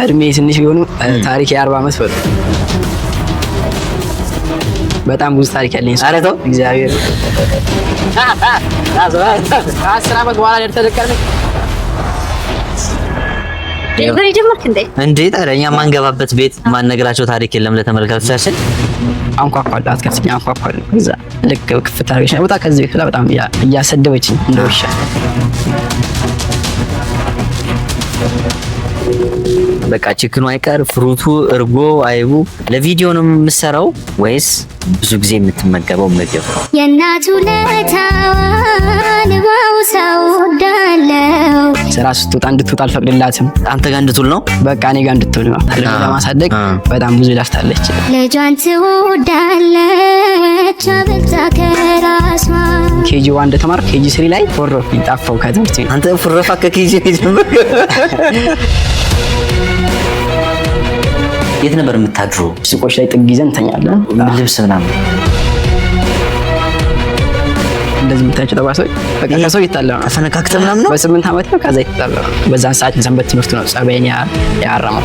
እድሜ ትንሽ ቢሆኑ ታሪክ የ40 ዓመት በሉ። በጣም ብዙ ታሪክ ያለኝ ሰው። ኧረ ተው። እግዚአብሔር ከ10 ዓመት በኋላ ደርሰህ ልትቀርበኝ። Delivery ጀመርክ እንዴ? እንዴ ታዲያ እኛ ማንገባበት ቤት ማንነግራቸው ታሪክ የለም ለተመልካቾቻችን። አንኳኳለሁ፣ አትከፍትኝ፣ አንኳኳለሁ። እዛ ልክ ክፍት አድርገሽ ውጣ ከዚህ ቤት ብላ በጣም እያሰደበችኝ እንደ ውሻ። በቃ chicken ኑ አይቀር fruit ኡ፣ እርጎ፣ አይቡ ለቪዲዮ ነው የምሰራው ወይስ ብዙ ጊዜ የምትመገበው ምግብ ነው? የእናቱ ለታዋን ባውሳው ዳለው። ስራ ስትወጣ እንድትወጣ አልፈቅድላትም። አንተ ጋር እንድትውል ነው? በቃ እኔ ጋር እንድትውል ነው። ለማሳደግ በጣም ብዙ ለፍታለች። ልጇን ትወዳለች አብልጣ ከራሷ። KG 1 እንደተማርኩ KG 3 ላይ ኮረፍኩኝ፣ ጠፋሁ ከትምህርት ቤት። አንተ ፉረፋ ከ KG ነው የጀመርከው? የት ነበር የምታድሩ? ሱቆች ላይ ጥግ ይዘን እንተኛለን። ልብስ ምናምን? እንደዚህ የምታያቸው ጠባሳዎች በቃ ከሰው ይጣላሉ። ተፈነካክተህ ምናምን ነው? በ8 ዓመት ነው፣ ከዛ ይጣላሉ። በዛን ሰዓት ሰንበት ትምህርቱ ነው ጸባይን ያረመው።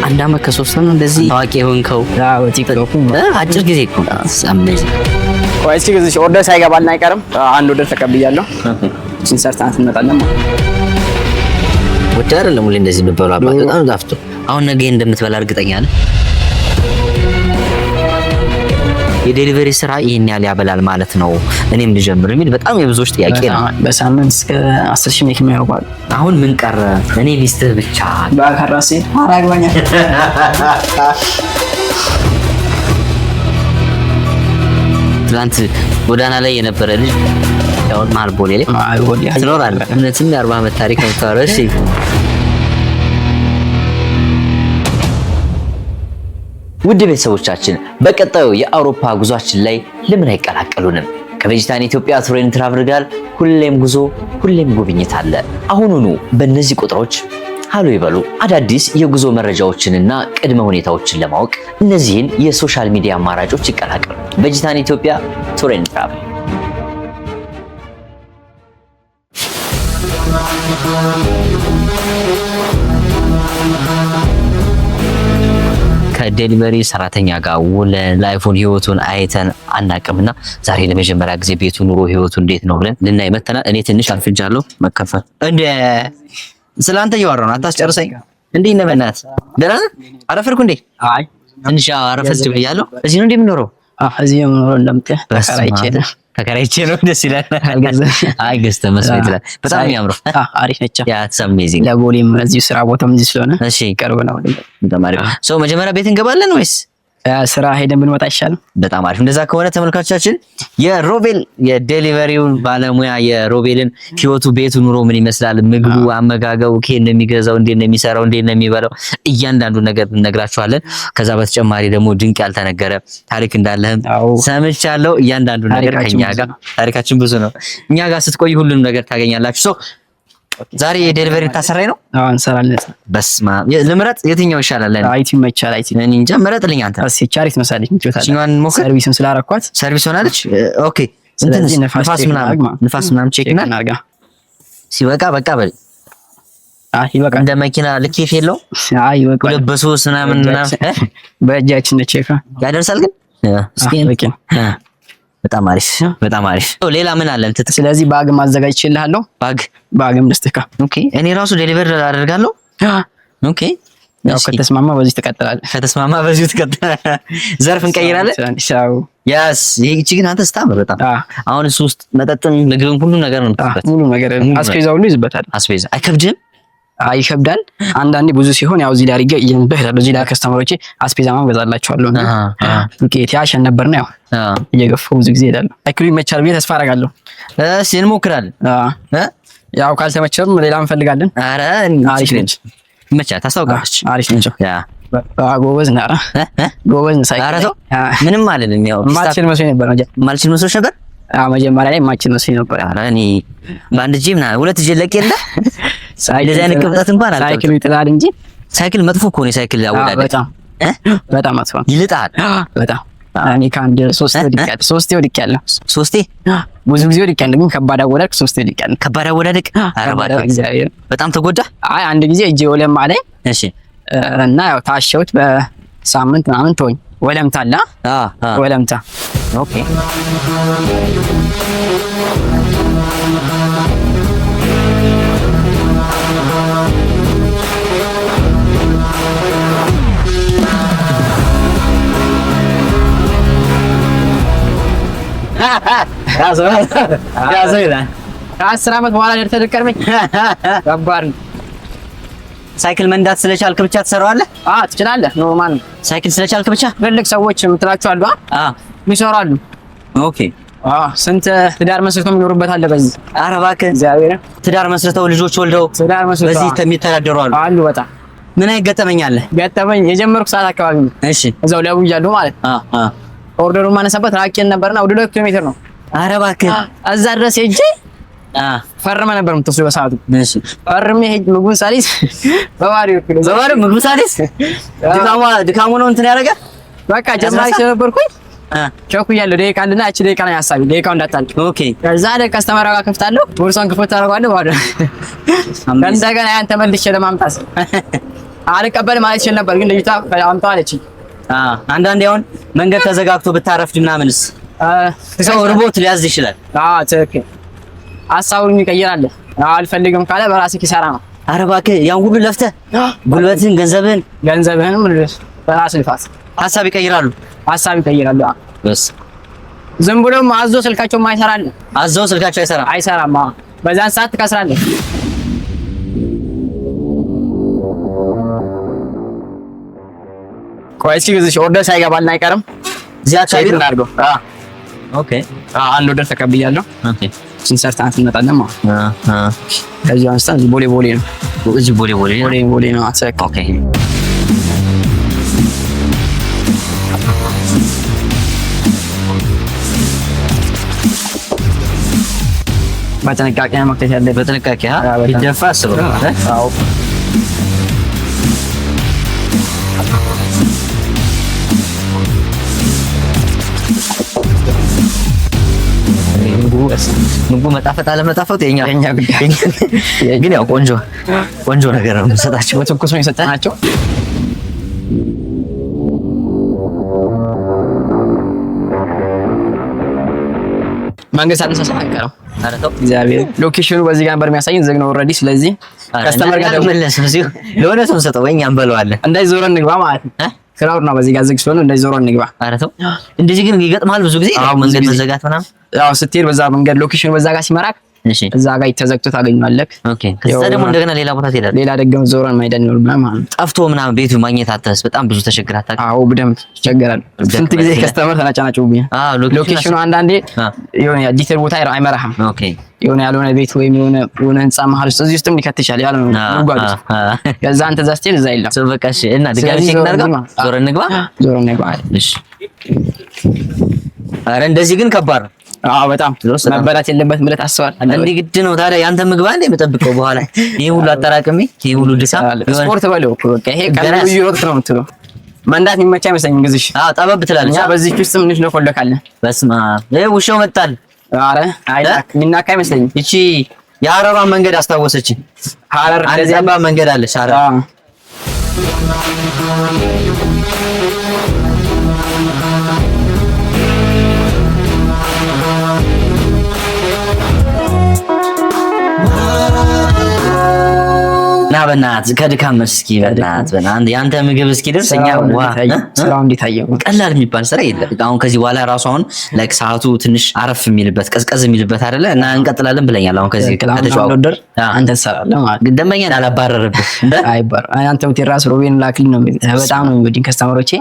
አንድ አመት ከ3 ወር ነው እንደዚህ ታዋቂ የሆንከው? አዎ፣ ቲክቶክ። አጭር ጊዜ እኮ። Amazing. ቆይ እስኪ እዚህ order ሳይገባልን አይቀርም። አንድ order ተቀብያለሁ። እችን ሰርተናት እንመጣለን ማለት ነው። ወደ አይደለም ሁሌ እንደዚህ የምትበሉ አባት በጣም ጣፍቶ አሁን ነገ እንደምትበላ እርግጠኛ ነህ? የ delivery ስራ ይህን ያህል ያበላል ማለት ነው፣ እኔም ልጀምር የሚል በጣም የብዙዎች ጥያቄ ነው። በሳምንት እስከ 10,000 make የሚያደርጉ አሉ። አሁን ምን ቀረ? እኔ ሚስትህ ብቻ። በአካል ራሴ አራግባኛል። ትናንት ጎዳና ላይ የነበረ ልጅ ያው መሀል ቦሌ ላይ ትኖራለህ። እውነትም የ40 ዓመት ታሪክ ነው የምታወራው። እሺ፣ ውድ ቤተሰቦቻችን፣ በቀጣዩ የአውሮፓ ጉዟችን ላይ ለምን አይቀላቀሉንም? ከቬጂታን ኢትዮጵያ Tour and Travel ጋር ሁሌም ጉዞ፣ ሁሌም ጉብኝት አለ። አሁኑኑ በእነዚህ ቁጥሮች ሃሎ ይበሉ። አዳዲስ የጉዞ መረጃዎችንና ቅድመ ሁኔታዎችን ለማወቅ እነዚህን የ social media አማራጮች ይቀላቀሉ። ቬጂታን ኢትዮጵያ Tour and Travel። ከ delivery ሰራተኛ ጋር ውለን life ኡን ህይወቱን አይተን አናቅምና ዛሬ ለመጀመሪያ ጊዜ ቤቱ፣ ኑሮ፣ ህይወቱ እንዴት ነው ብለን ልናይ መተናል። እኔ ትንሽ አርፍጃለሁ። መከፈል እንደ ስለ አንተ እያወራሁ ነው። አታስጨርሰኝ። እንዴት ነህ? በእናትህ ደህና ነህ? አረፈድኩ እንዴ? አይ። ትንሽ አረፈድ ብያለሁ። እዚህ ነው እንዴ የምኖረው? አዎ፣ እዚህ የምኖረው እንደምታየው ተከራይቼ ነው። ተከራይቼ ነው። ደስ ይላል። አልገዛም። አይ ገዝተህ መስሎኝ ይላል። በጣም የሚያምረው። አዎ፣ አሪፍ ነች። Yeah, it's amazing. ለቦሌም እዚሁ ስራ ቦታም እዚህ ስለሆነ ቅርብ ነው። በጣም አሪፍ። So መጀመሪያ ቤት እንገባለን ወይስ ስራ ሄደን ብንመጣ ይሻላል? በጣም አሪፍ። እንደዛ ከሆነ ተመልካቾቻችን የሮቤል የ delivery ውን ባለሙያ የሮቤልን ህይወቱ፣ ቤቱ፣ ኑሮ ምን ይመስላል፣ ምግቡ፣ አመጋገቡ፣ ከየት ነው የሚገዛው፣ እንዴት ነው የሚሰራው፣ እንዴት ነው የሚበላው፣ እያንዳንዱ ነገር እንነግራችኋለን። ከዛ በተጨማሪ ደግሞ ድንቅ ያልተነገረ ታሪክ እንዳለህም ሰምቻለሁ። እያንዳንዱ ነገር ታሪካችን ከኛ ብዙ ጋር ነው። ታሪካችን ብዙ ነው። እኛ ጋር ስትቆይ ሁሉንም ነገር ታገኛላችሁ። So ዛሬ የ delivery ታሰራኝ ነው? አዎ፣ እንሰራለን። በስመ አብ፣ ልምረጥ፣ የትኛው ይሻላል? ለእኔ? IT ይመቻል። IT። እኔ እንጃ፣ ምረጥልኝ አንተ። እሺ፣ አሪፍ መሳለች ምቾት አለ። እችኛዋን ሞክር። Service ም ስላረኳት። Service ሆናለች። Okay። ስለዚህ እንትንስ ነፋስ ንፋስ check ምናምን እናድርግ ማለት ነው። ንፋስ ምናምን check check እና እናድርጋ። ሲበቃ በቃ በል። አይ፣ ይበቃል። እንደ መኪና ልኬት የለውም። አይ፣ ይበቃል። ሁለት በሶስት ምናምን ምናምን በእጃችን ነች check። ያደርሳል ግን እስኪ በቂ ነው። በጣም አሪፍ፣ በጣም አሪፍ። ሌላ ምን አለን? ትት ስለዚህ bag ማዘጋጅቼልሃለሁ። Bag? Bag ም ልስጥህ። Okay፣ እኔ ራሱ deliver አደርጋለሁ። Okay። ያው እስኪ። ከተስማማ በዚህ ትቀጥላለህ። ከተስማማ በዚሁ ትቀጥላለህ። ዘርፍ እንቀይራለን። ያው Yes፣ ይህቺ ግን አንተ ስታምር በጣም። አሁን እሱ ውስጥ መጠጥን ምግብን ሁሉ ነገር ነው የምትይዝበት። ሙሉ ነገር። ሙሉ። አስቤዛ ሁሉ ይዝበታል። አስቤዛ አይከብድህም? አይ፣ ይከብዳል። አንዳንዴ ብዙ ሲሆን ያው እዚህ ላይ አድርጌ እየንበህ እሄዳለሁ። እዚህ ላይ customer ኦቼ አስቤዛ ማን ገዛላቸዋለሁ እና ዱቄት ያሸን ነበርና ያው እየገፋሁ ብዙ ጊዜ እሄዳለሁ። ሳይክሉ ይመቻል ብዬ ተስፋ አደርጋለሁ። እሺ፣ እንሞክራለን። እ? ያው ካልተመቸም ሌላ እንፈልጋለን። ኧረ አሪፍ ነች። ይመቻል፣ ታስታውቃለች። አሪፍ ነች። ጎበዝ ነህ። ኧረ እ? እ? ጎበዝ ነህ። ሳይክል ኧረ ላይ። ተው፣ ምንም አልልም። ያው ማልችል መስሎኝ ነበር ማልችል መስሎሽ ነበር? አዎ፣ መጀመሪያ ላይ ማልችል መስሎኝ ነበር። ኧረ እኔ በአንድ እጄ ምናምን ሁለት እጄ ለቅ የለ እንደዚህ አይነት ቅብጠት እንኳን አልቀብጥም። ሳይክሉ ይጥላል እንጂ። ሳይክል መጥፎ እኮ ነው የሳይክል አወዳደቅ። በጣም እ? በጣም መጥፎ ነው። ይልጣል። በጣም። እኔ ከአንድ ሶስቴ ወድቄያለሁ። ሶስቴ ወድቄያለሁ። ሶስቴ? ብዙ ጊዜ ወድቄያለሁ፣ ግን ከባድ አወዳደቅ ሶስቴ ወድቄያለሁ። ከባድ አወዳደቅ? ኧረ እባክህ እግዚአብሔር በጣም ተጎዳ? አይ አንድ ጊዜ እጄ ወለም አለኝ። እሺ። እና ያው ታሸሁት በሳምንት ምናምን ተወኝ። ወለምታ አለ ወለምታ። Okay። ከ10 ዓመት በኋላ ደርሰህ ልትቀድመኝ ከባድ ነው። ሳይክል መንዳት ስለቻልክ ብቻ ትሰራዋለህ? አዎ ትችላለህ። Normal ነው። ሳይክል ስለቻልክ ብቻ? ትልልቅ ሰዎች የምትላቸው አሉ የሚሰሩ አሉ። Okay። ስንት ትዳር መስርተው የሚኖሩበት አለ በዚህ። ኧረ እባክህ እግዚአብሔር ትዳር መስርተው ልጆች ወልደው ትዳር መስርተው በዚህ የሚተዳደሩ አሉ አሉ። በጣም ምን አይነት ገጠመኝ አለ? ገጠመኝ የጀመርኩ ሰዓት አካባቢ ነው። እሺ። እዛው ለቡ እያለሁ ማለት ነው። order ኡን ማነሳበት ራቄን ነበርና ወደ 2 ኪሎ ሜትር ነው። ኧረ እባክህ እዛ ድረስ ሄጄ ፈርመህ ነበር የምትወስደው በሰዓቱ። እሺ። ፈርሜ ሄጄ ምግቡን ሳልይዝ በባዶ በባዶ ምግቡን ሳልይዝ ድካሙ ነው እንትን ያደረገ። በቃ ጀማሪ ስለነበርኩኝ ቸኩያለሁ። ደቂቃ አንድና እቺ ደቂቃ ነው ሀሳቤ፣ ደቂቃው እንዳታልቅ። Okay። ከዛ customer ጋር ከፍታለሁ፣ ቦርሳውን ክፍት አደርገዋለሁ። ባዶ እንደገና ያን ተመልሼ ለማምጣት አልቀበልም ማለት ይችል ነበር፣ ግን ልጅቷ አምጣው አለችኝ። አንዳንዴ አሁን መንገድ ተዘጋግቶ ብታረፍድ ምናምንስ ሰው ርቦት ሊያዝ ይችላል። አዎ ትክክል። ሀሳቡን ይቀይራል። አልፈልግም ካለ በራስህ ኪሳራ ነው። ኧረ እባክህ ያን ሁሉ ለፍተህ ጉልበትህን፣ ገንዘብህን በራስህ ልፋት ሀሳብ ይቀይራሉ። ሀሳብ ይቀይራሉ። በስ ዝም ብሎም አዞ ስልካቸው አይሰራል። አዞ ስልካቸው አይሰራም። አይሰራም። በዛን ሰዓት ትከስራለህ። ቆይ እስኪ ግዝሽ order ሳይገባልን አይቀርም። እዚህ አካባቢ እናድርገው። Okay። አንድ order ተቀብያለሁ። Okay። ስንሰርተን እንመጣለን ማለት ነው። ከዚህ አንስተን እዚህ ቦሌ ቦሌ ነው። እዚህ ቦሌ ቦሌ ነው። ቦሌ ቦሌ ነው። Okay። በጥንቃቄ ነው መክተት ያለብህ። በጥንቃቄ ቢደፋ አስበው። አዎ። ምግቡ መጣፈጥ አለመጣፈጡ የኛ ጉዳይ፣ ግን ያው ቆንጆ ቆንጆ ነገር ነው የምንሰጣቸው። በትኩስ ነው የሰጠናቸው። መንግስት አነሳሳ አይቀርም። እግዚአብሔር location ኡ በዚህ ጋር ነበር የሚያሳየን፣ ዝግ ነው already። ስለዚህ customer ጋር ደግሞ መለስ ነው ሲሆን ለሆነ ሰው እንሰጠው ወይ እኛ እንበለዋለን። እንዳይዞረን እንግባ ማለት ነው። Crowd ነው በዚህ ጋር ዝግ ስለሆነ እንዳይዞረን እንግባ። ኧረ ተው እንደዚህ ግን ይገጥማል ብዙ ጊዜ መንገድ መዘጋት ምናምን። ያው ስትሄድ በዛ መንገድ location ኡ በዛ ጋር ሲመራክ እዛ ጋር ተዘግቶ ታገኘዋለህ። Okay። ከዛ ደግሞ እንደገና ሌላ ቦታ ትሄዳለህ። ሌላ ደግሞ ዞረን ማይደን ይኖርብናል ማለት ነው። ጠፍቶ ምናምን ቤቱ ማግኘት አተስ በጣም ብዙ ተቸግረህ አታውቅም? አዎ በደንብ እቸገራለሁ። ስንት ጊዜ customer ተናጫናጭውብኛል። አዎ location ኡ አንዳንዴ የሆነ detail ቦታ አይመራህም። Okay። የሆነ ያልሆነ ቤት ወይም የሆነ ህንጻ መሀል ውስጥ እዚህ ውስጥም ሊከት ይችላል። ያልሆነ ጉድጓድ ውስጥ ከዛ አንተ እዛ ስትሄድ እዛ የለም። በቃ እሺ። እና ድጋሚ check እናድርገው። ዞረን እንግባ። ዞረን እንግባ። እሺ። ኧረ እንደዚህ ግን ከባድ ነው። አዎ በጣም መበላት የለበትም ብለህ ታስባለህ። እንዴ ግድ ነው ታዲያ። ያንተ ምግብ አንዴ የምጠብቀው በኋላ ይሄ ሁሉ አጠራቅሜ ይሄ ሁሉ ድካም ስፖርት በለው እኮ በቃ ይሄ ቀልቡ እየሮጥክ ነው የምትለው። መንዳት የሚመች አይመስለኝም ግዝሽ። አዎ ጠበብ ትላለች። እኛ በዚህ ውስጥ ትንሽ እንኮለካለን። በስመ አብ ይሄ ውሻው መጣል። ኧረ አይናካ አይመስለኝም። ይቺ የሀረሯን መንገድ አስታወሰችኝ። ሀረር እንደዚህ ጠባብ መንገድ አለች ሀረር። ና በእናትህ ከድካም እስኪ በእናትህ በእናትህ ያንተ ምግብ እስኪደርስ እኛ ስራው እንዴት አየኸው? ቀላል የሚባል ስራ የለም። አሁን ከዚህ በኋላ ራሱ አሁን like ሰዓቱ ትንሽ አረፍ የሚልበት ቀዝቀዝ የሚልበት አይደለ እና እንቀጥላለን ብለኛል። አሁን ከዚህ ከተጫወቱ አንተ ትሰራለህ ማለት ነው። ደንበኛን አላባረረብህ አይባር አንተ ሆቴል ራሱ ሮቤን ላክልኝ ነው የሚሉት። በጣም ነው የሚወዱኝ customer ኦቼ።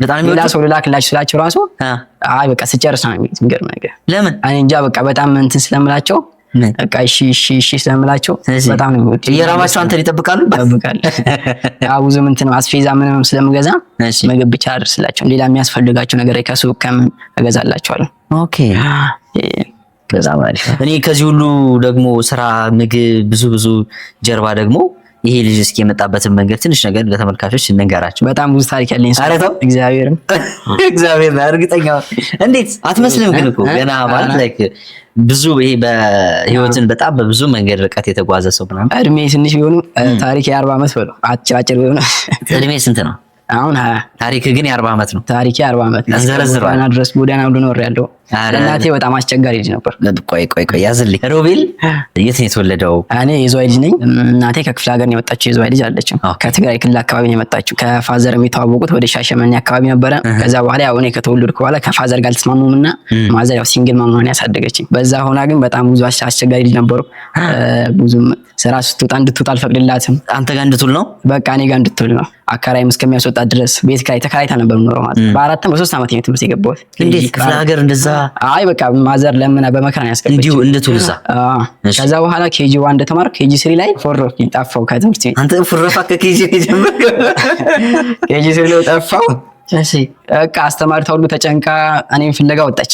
በጣም ሌላ ሰው ልላክላችሁ ስላቸው ራሱ አይ በቃ ስጨርስ ነው የሚሉት። የሚገርም ነገር ለምን እኔ እንጃ በቃ በጣም እንትን ስለምላቸው በቃ እሺ እሺ እሺ ስለምላቸው በጣም ነው የሚወዱት። እየራባቸው አንተን ይጠብቃሉ ይጠብቃሉ። ያው ብዙም እንትን አስፌዛ ምንም ስለምገዛ ምግብ ብቻ አደርስላቸው፣ ሌላ የሚያስፈልጋቸው ነገር ከሱቅ ከምን እገዛላቸዋለሁ። Okay በጣም አሪፍ። እኔ ከዚህ ሁሉ ደግሞ ስራ፣ ምግብ፣ ብዙ ብዙ ጀርባ ደግሞ ይሄ ልጅ እስኪ የመጣበትን መንገድ ትንሽ ነገር ለተመልካቾች እንንገራቸው። በጣም ብዙ ታሪክ ያለኝ ሰው። ኧረ ተው። እግዚአብሔርን። እግዚአብሔር እርግጠኛ እንዴት አትመስልም? ግን እኮ ገና ማለት like ብዙ ይሄ በህይወትን በጣም በብዙ መንገድ ርቀት የተጓዘ ሰው ምናምን። እድሜ ትንሽ ቢሆንም ታሪክ የ40 ዓመት በለው፣ አጭር አጭር ቢሆንም። እድሜ ስንት ነው? አሁን 20። ታሪክ ግን የ40 ዓመት ነው። ታሪኬ 40 ዓመት። እንዘረዝረዋል። ጎዳና ድረስ፣ ጎዳና ሁሉ ኖሬያለሁ። እናቴ በጣም አስቸጋሪ ልጅ ነበር። ቆይ ቆይ ቆይ ያዝልኝ። ሮቤል የት ነው የተወለደው? እኔ የዝዋይ ልጅ ነኝ። እናቴ ከክፍለ ሀገር ነው የመጣችው። የዝዋይ ልጅ አለችም። ከትግራይ ክልል አካባቢ ነው የመጣችው። ከ father የሚተዋወቁት ወደ ሻሸመኔ አካባቢ ነበረ። ከዛ በኋላ ያው እኔ ከተወለድኩ በኋላ ከ father ጋር አልተስማሙም እና mother ያው single mom ሆና ያሳደገችኝ። በዛ ሆና ግን በጣም ብዙ አስቸጋሪ ልጅ ነበሩ። ብዙም ስራ ስትወጣ እንድትወጣ አልፈቅድላትም። አንተ ጋር እንድትውል ነው? በቃ እኔ ጋር እንድትውል ነው። አከራይም እስከሚያስወጣ ድረስ ቤት ኪራይ ተከራይታ ነበር የምኖረው ማለት ነው። በ4 በ3 ዓመት ነው ትምህርት የገባሁት። እንዴት ክፍለ ሀገር እንደዛ? አይ በቃ mother ለምና በመከራ ነው ያስገባችኝ። እንዲሁ እንድትውል እዛ። አዎ። ከዛ በኋላ KG 1 እንደተማርኩ KG 3 ላይ ፎረፍኩኝ፣ ጠፋሁ ከትምህርት ቤት። አንተ ፉረፋ ከ KG የጀመርከው? KG 3 ላይ ጠፋሁ። በቃ አስተማሪቷ ሁሉ ተጨንቃ እኔን ፍለጋ ወጣች።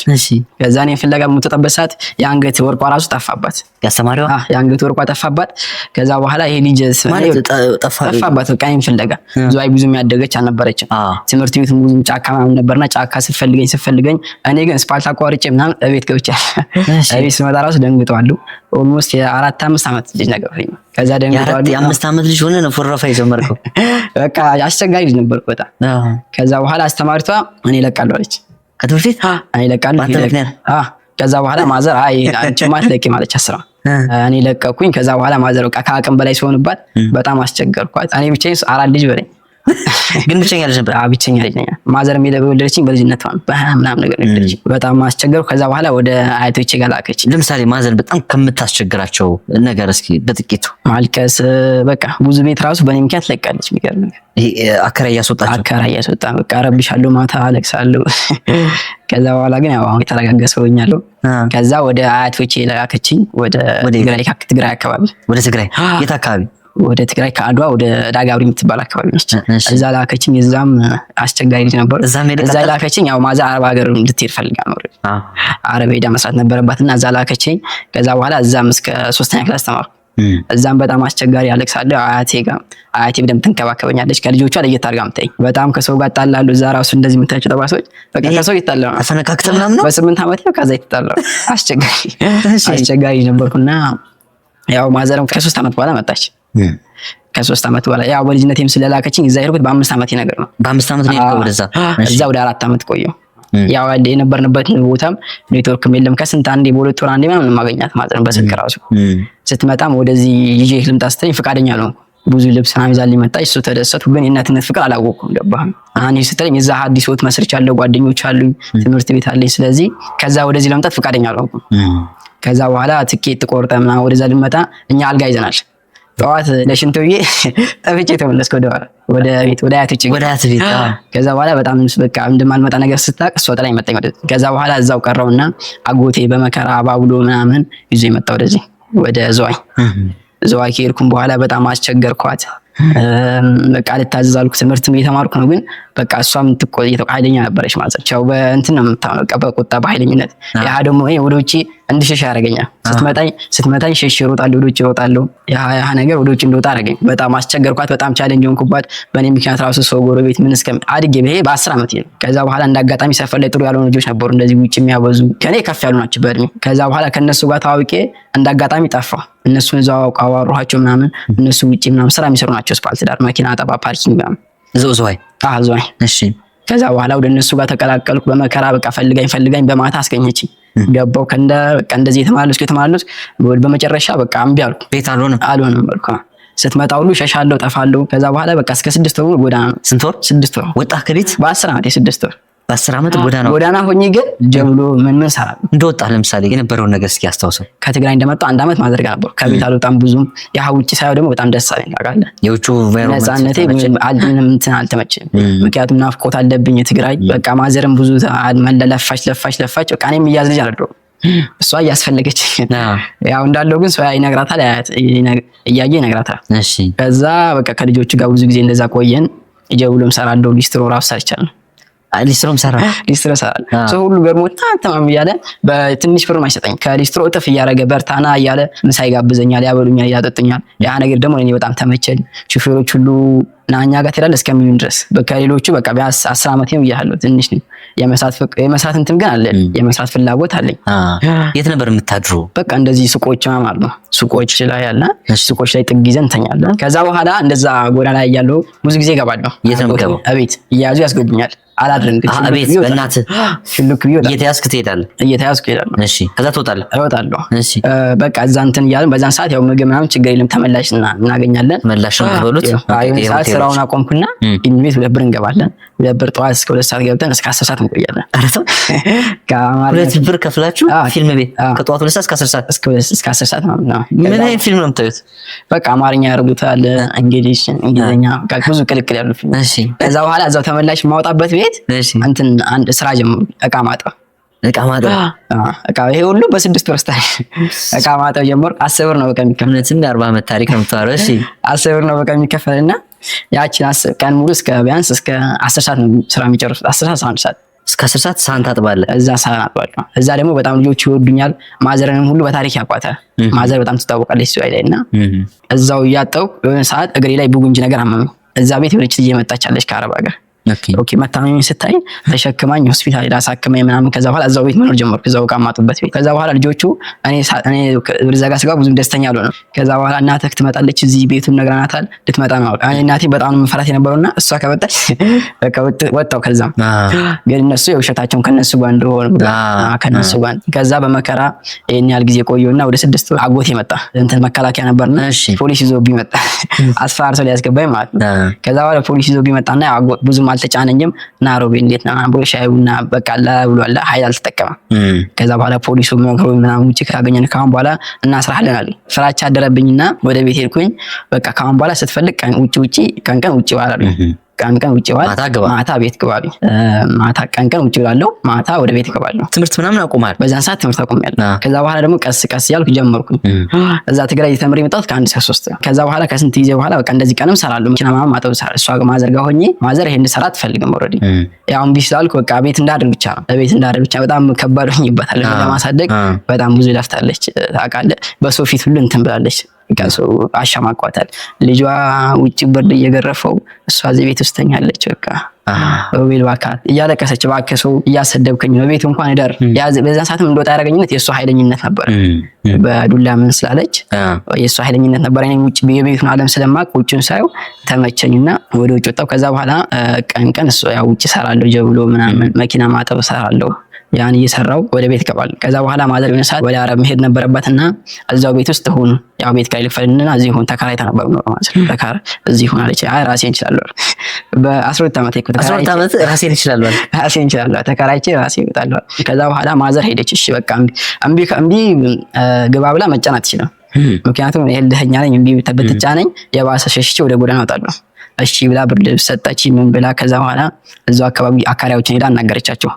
ከዛ እኔን ፍለጋ በምትወጣበት ሰዓት የአንገት ወርቋ ራሱ ጠፋባት። ያስተማሪዋ? አዎ፣ የአንገት ወርቋ ጠፋባት። ከዛ በኋላ ይሄ ልጅ ማለት ጠፋ? ጠፋባት። በቃ እኔን ፍለጋ ዝዋይ ብዙም ያደገች አልነበረችም። ትምህርት ቤቱ ብዙም ጫካ ምናምን ነበርና ጫካ ስትፈልገኝ ስትፈልገኝ እኔ ግን ስፓልት አቋርጬ ምናምን እቤት ገብቻለሁ። እቤት ስመጣ ራሱ ደንግጠዋል። Almost የአራት አምስት ዓመት ልጅ ነገር። ከዛ ደንግጠዋል። የአምስት ዓመት ልጅ ሆነህ ነው ፉረፋ የጀመርከው? በቃ አስቸጋሪ ልጅ ነበርኩ በጣም። ከዛ በኋላ አስተማሪቷ እኔ እለቃለሁ አለች። ከትምህርት ቤት? እኔ እለቃለሁ። በአንተ ምክንያት? አዎ። ከዛ በኋላ mother አይ አንቺማ አትለቂም አለች አስራ እኔ ለቀኩኝ። ከዛ በኋላ mother በቃ ከአቅም በላይ ሲሆንባት በጣም አስቸገርኳት። እኔ ብቻዬን አራት ልጅ በለኝ። ግን ብቸኛ ልጅ ነበር? አዎ ብቸኛ ልጅ ነኝ። mother የወለደችኝ በልጅነት ነው ምናምን ነገር ነው የወለደችኝ። በጣም አስቸገርኩ። ከዛ በኋላ ወደ አያቶቼ ጋር ላከችኝ። ለምሳሌ mother በጣም ከምታስቸግራቸው ነገር እስኪ በጥቂቱ። ማልቀስ፣ በቃ ብዙ ቤት ራሱ በእኔ ምክንያት ለቃለች። የሚገርም ነገር። ይሄ አከራይ እያስወጣቸው? አከራይ እያስወጣ በቃ እረብሻለሁ፣ ማታ አለቅሳለሁ። ከዛ በኋላ ግን ያው አሁን የተረጋጋ ሰው ሆኛለሁ። ከዛ ወደ አያቶቼ ላከችኝ፣ ወደ ትግራይ አካባቢ። ወደ ትግራይ የት አካባቢ? ወደ ትግራይ ከአድዋ ወደ ዳጋብሪ የምትባል አካባቢ ነች። እዛ ላከችኝ። እዛም አስቸጋሪ ልጅ ነበር። እዛ ላከችኝ። ያው mother አረብ ሀገር እንድትሄድ ፈልጋ ነው። አረብ ሄዳ መስራት ነበረባት እና እዛ ላከችኝ። ከዛ በኋላ እዛም እስከ ሶስተኛ class ተማርኩ። እዛም በጣም አስቸጋሪ አለቅሳለሁ። አያቴ ጋር አያቴ በደንብ ትንከባከበኛለች። ከልጆቿ ለየት አድርጋ የምታይኝ። በጣም ከሰው ጋር እጣላለሁ። እዛ ራሱ እንደዚህ የምታያቸው ጠባሶች በቃ ከሰው ይጣላሉ። ተፈነካክተህ ምናምን ነው? በ8 ዓመት ነው ከዛ ይጣላሉ። አስቸጋሪ አስቸጋሪ ነበርኩና ያው mother ም ከ3 ዓመት በኋላ መጣች። ከ3 ዓመት በኋላ ያው በልጅነቴም ስለላከችኝ እዛ ሄድኩት በ5 ዓመቴ ነገር ነው። በ5 ዓመት ነው የሄድከው ወደዛ? እዛ ወደ 4 ዓመት ቆየሁ። ያው የነበርንበት ቦታም ኔትወርክም የለም። ከስንት አንዴ በሁለት ወር አንዴ ምናምን ማገኛት ማለት ነው በስልክ ራሱ። ስትመጣም ወደዚህ ይዤ ልምጣ ስትለኝ ፈቃደኛ አልሆንኩም። ብዙ ልብስ ምናምን ይዛልኝ መጣች። እሱ ተደሰትኩ፣ ግን የእናትነት ፍቅር አላወቅኩም። ገባህ? እኔ ስትለኝ እዛ አዲስ ህይወት መስርቻለሁ፣ ጓደኞች አሉኝ፣ ትምህርት ቤት አለኝ። ስለዚህ ከዛ ወደዚህ ለመምጣት ፈቃደኛ አልሆንኩም። ከዛ በኋላ ትኬት ቆርጠን ምናምን ወደዛ ልንመጣ እኛ አልጋ ይዘናል። ጠዋት ለሽንት ብዬ ጠፍቼ ተመለስኩ ወደ ወደ ቤት፣ ወደ አያቶቼ ወደ አያት ቤት። ከዛ በኋላ በጣም በቃ እንደማልመጣ ነገር ስታውቅ እሷ ጥላኝ መጣኝ ወደ። ከዛ በኋላ እዛው ቀረውና አጎቴ በመከራ አባብሎ ምናምን ይዞ የመጣ ወደዚህ ወደ ዝዋይ። ዝዋይ ከሄድኩም በኋላ በጣም አስቸገርኳት። በቃ ልታዘዝ አልኩ። ትምህርትም እየተማርኩ ነው፣ ግን በቃ እሷም ኃይለኛ ነበረች ማለት ነው። በእንትን ነው የምታምነው፣ በቃ በቁጣ በኃይለኝነት። ያ ደግሞ ወደ ውጪ እንድሸሽ ያደርገኛል። ስትመታኝ ስትመታኝ ሸሽ እሮጣለሁ፣ ወደ ውጪ እሮጣለሁ። ያ ነገር ወደ ውጪ እንደወጣ አደረገኝ። በጣም አስቸገርኳት። በጣም challenge ሆንኩባት። በእኔ ምክንያት ራሱ ሰው ጎረቤት ምን እስከ አድጌ ይሄ በ10 ዓመት ነው። ከዛ በኋላ እንዳጋጣሚ ሰፈር ላይ ጥሩ ያልሆኑ ልጆች ነበሩ፣ እንደዚህ ውጪ የሚያበዙ ከኔ ከፍ ያሉ ናቸው በእድሜ። ከዛ በኋላ ከነሱ ጋር ታውቄ እንዳጋጣሚ ጠፋ። እነሱን እዛው አዋራኋቸው ምናምን። እነሱ ውጪ ምናምን ስራ የሚሰሩ ናቸው፣ ስፓልት ዳር መኪና አጠባ፣ parking ምናምን። እዛው ዝዋይ? አዎ ዝዋይ። እሺ። ከዛ በኋላ ወደ እነሱ ጋር ተቀላቀልኩ። በመከራ በቃ ፈልጋኝ ፈልጋኝ በማታ አስገኘችኝ። ገባው ከእንደ በቃ እንደዚህ የተመላለስኩ የተመላለስኩ በመጨረሻ በቃ እምቢ አልኩ። ቤት አልሆነም። አልሆነም አልኩ። ስትመጣ ሁሉ እሸሻለሁ፣ ጠፋለሁ። ከዛ በኋላ በቃ እስከ 6 ወር ጎዳና ነው። ስንት ወር? 6 ወር። ወጣህ ከቤት? በ10 ዓመት የ6 ወር። በ10 ዓመት ጎዳና ጎዳና ሆኜ ግን ጀብሎ ምን ምን ሰራለሁ። እንደወጣህ ለምሳሌ የነበረውን ነገር እስኪ አስታውሰው። ከትግራይ እንደመጣሁ አንድ ዓመት ማድረግ ነበር። ከቤት አልወጣም ብዙም። ያ ውጪ ሳየው ደግሞ በጣም ደስ አለኝ። ታውቃለህ፣ የውጪው ነፃነቴ ምንም እንትን አልተመቸኝም። ምክንያቱም ናፍቆት አለብኝ የትግራይ። በቃ mother ም ብዙ ለፋች ለፋች ለፋች። በቃ እኔም እያዝ ልጅ አይደለሁም። እሷ እያስፈለገች ያው እንዳለው ግን ሰው ይነግራታል፣ እያየ ይነግራታል። ከዛ በቃ ከልጆቹ ጋር ብዙ ጊዜ እንደዛ ቆየን። ጀብሎም ሰራለሁ፣ ሊስትሮ ራሱ ሰርቻለሁ። ሊስትሮም ሰራ፣ ሊስትሮ ሰራለሁ። ሰው ሁሉ ገርሞት ተማም እያለ በትንሽ ብርም አይሰጠኝ፣ ከሊስትሮ እጥፍ እያደረገ በርታና እያለ ምሳ ይጋብዘኛል፣ ያበሉኛል፣ ያጠጡኛል። ያ ነገር ደግሞ እኔ በጣም ተመቸኝ። ሹፌሮች ሁሉ ና እኛ ጋር ትሄዳለህ እስከሚሉኝ ድረስ ከሌሎቹ በቃ ቢያንስ 10 ዓመት ነው እያለሁ ትንሽ ነው የመስራት እንትን ግን አለ፣ የመስራት ፍላጎት አለኝ። የት ነበር የምታድሩ? በቃ እንደዚህ ሱቆች ምናምን አሉ፣ ሱቆች ላይ አለ፣ ሱቆች ላይ ጥግ ይዘን እንተኛለን። ከዛ በኋላ እንደዛ ጎዳና ላይ እያለሁ ብዙ ጊዜ እገባለሁ። የት ነው የምትገባው? እቤት እየያዙ ያስገቡኛል። አላድርም ግን እቤት በእናትህ ሽልክ ብዬ እየተያዝክ ትሄዳለህ? እየተያዝኩ እሄዳለሁ። እሺ፣ ከዛ ትወጣለህ? እወጣለሁ። እሺ፣ በቃ እዛ እንትን እያልን በዛን ሰዓት ያው ምግብ ምናምን ችግር የለም ተመላሽ እናገኛለን። ተመላሽ ነው የምትበሉት? የሆነ ሰዓት ስራውን አቆምኩና ቤት 2 ብር እንገባለን። 2 ብር ጠዋት እስከ 2 ሰዓት ገብተን እስከ 10 ሰዓት እንቆያለን። ኧረ ተው፣ 2 ብር ከፍላችሁ ፊልም ቤት ከጠዋቱ 2 ሰዓት እስከ 10 ሰዓት? እስከ 10 ሰዓት ማለት ነው። ምን አይነት ፊልም ነው የምታዩት? በቃ አማርኛ ያደርጉታል፣ እንግሊዝ፣ እንግሊዝኛ፣ ብዙ ቅልቅል ያሉ ፊልም። ከዛ በኋላ እዛው ተመላሽ የማወጣበት ቤት እንትን አንድ ስራ ጀምሩ፣ እቃ ማጠብ። እቃ ማጠብ። እቃ ይሄ ሁሉ በ6 ወር ስታይ እቃ ማጠብ ጀመርኩ። 10 ብር ነው በቃ የሚከፈል። እውነትም የ40 ዓመት ታሪክ ነው የምታወራው። እሺ፣ 10 ብር ነው በቃ የሚከፈልና ያቺን ቀን ሙሉ እስከ ቢያንስ እስከ 10 ሰዓት ነው ስራ የሚጨርሱት። 10 ሰዓት 11 ሰዓት እስከ 10 ሰዓት ሳህን ታጥባለህ። እዛ ሳህን አጥባለሁ። እዛ ደግሞ በጣም ልጆች ይወዱኛል። ማዘርንም ሁሉ በታሪክ ያውቋታል። ማዘር በጣም ትታወቃለች እሱ ላይ እና እዛው እያጠብኩ የሆነ ሰዓት እግሬ ላይ ቡጉንጅ ነገር አመመኝ። እዛ ቤት የሆነች ልጅ የመጣች አለች ከአረብ ሀገር። okay መታመሜን ስታይ ተሸክማኝ ሆስፒታል ሄዳ አሳክማኝ ምናምን። ከዛ በኋላ እዛው ቤት መኖር ጀመርኩ፣ እዛው ዕቃ የማጥብበት ቤት። ከዛ በኋላ ልጆቹ እኔ እዛ ጋር ስገባ ብዙም ደስተኛ አልሆነም። ከዛ በኋላ እናትህ ትመጣለች እዚህ ቤቱን ነግረናታል፣ ልትመጣ ነው። እኔ እናቴ በጣም ነው የምፈራት የነበረውና እሷ ከመጣች በቃ ወጣሁ። ከዛም ግን እነሱ የውሸታቸውን ከነሱ ጋር እንደሆነ ከነሱ ጋር። ከዛ በመከራ ይሄን ያህል ጊዜ ቆየሁና ወደ 6 ወር አጎቴ መጣ። እንትን መከላከያ ነበርና ፖሊስ ይዞብኝ መጣ። አስፈራርቶ ሊያስገባኝ ማለት ነው። ከዛ በኋላ ፖሊስ ይዞብኝ መጣና ብዙም አልተጫነኝም እና ሮቤ እንዴት ነው ብሎ ሻይ ቡና በቃ ብሏል። ኃይል አልተጠቀመም። ከዛ በኋላ ፖሊሱ መክሮ ምናምን ውጭ ካገኘን ካሁን በኋላ እናስራለን አለኝ። ፍራቻ አደረብኝና ወደ ቤት ሄድኩኝ። በቃ ካሁን በኋላ ስትፈልግ ቀን ውጭ ውጭ ቀን ቀን ውጭ ዋል አሉኝ። ቀን ቀን ውጭ ዋል፣ ማታ ቤት ግባ አሉኝ። ማታ ቀን ቀን ውጭ እውላለሁ፣ ማታ ወደ ቤት እገባለሁ። ትምህርት ምናምን አቁማል? በዛን ሰዓት ትምህርት አቁሜያለሁ። ከዛ በኋላ ደግሞ ቀስ ቀስ እያልኩ ጀመርኩኝ። እዛ ትግራይ ተምሬ የመጣሁት ከ1 እስከ 3። ከዛ በኋላ ከስንት ጊዜ በኋላ በቃ እንደዚህ ቀንም እሰራለሁ። መኪና ምናምን ማጠብ እሰራለሁ። እሷ ማዘር ጋር ሆኜ ማዘር ይሄን እንድሰራ አትፈልግም። already ያው እምቢ ስላልኩ በቃ ቤት እንዳድር ብቻ ነው። ቤት እንዳድር ብቻ በጣም ከባድ ሆኜባታል። ለማሳደግ በጣም ብዙ ለፍታለች። ታውቃለህ፣ በሰው ፊት ሁሉ እንትን ብላለች። ሰው አሸማቋታል። ልጇ ውጭ ብርድ እየገረፈው እሷ እዚህ ቤት ውስጥ ተኛለች። በቃ ሮቤል እባክህ እያለቀሰች እባክህ ሰው እያሰደብከኝ ነው ቤት እንኳን እደር። በዛ ሰዓትም እንደወጣ ያደረገኝነት የእሷ ኃይለኝነት ነበር። በዱላ ምን ስላለች የእሷ ኃይለኝነት ነበር። እኔም ውጭ የቤቱን ዓለም ስለማቅ ውጭን ሳየው ተመቸኝና ወደ ውጭ ወጣሁ። ከዛ በኋላ ቀን ቀን እሷ ያው ውጭ እሰራለሁ፣ ጀብሎ ምናምን መኪና ማጠብ እሰራለሁ። ያን እየሰራው ወደ ቤት እገባለሁ። ከዛ በኋላ ማዘር የሆነ ሰዓት ወደ አረብ መሄድ ነበረባትና እዛው ቤት ውስጥ ሁን፣ ያው ቤት ኪራይ ልክፈልልና እዚህ ሁን፣ ተከራይታ ነበር የምኖረው ማለት ነው። ተከራይ እዚህ ሁን አለች። አይ ራሴን እችላለሁ። በ12 ዓመት እኮ 12 ዓመት ራሴን እችላለሁ፣ ራሴን እችላለሁ፣ ተከራይቼ ራሴ እወጣለሁ። ከዛ በኋላ ማዘር ሄደች። እሺ በቃ እምቢ እምቢ ግባ ብላ መጫን አትችልም። ምክንያቱም እኔ እልህኛ ነኝ። እምቢ ብትጫነኝ የባሰ ሸሽቼ ወደ ጎዳና እወጣለሁ። እሺ ብላ ብርድ ልብስ ሰጠች። ምን ብላ ከዛ በኋላ እዛው አካባቢ አካራዮችን ሄዳ አናገረቻቸው።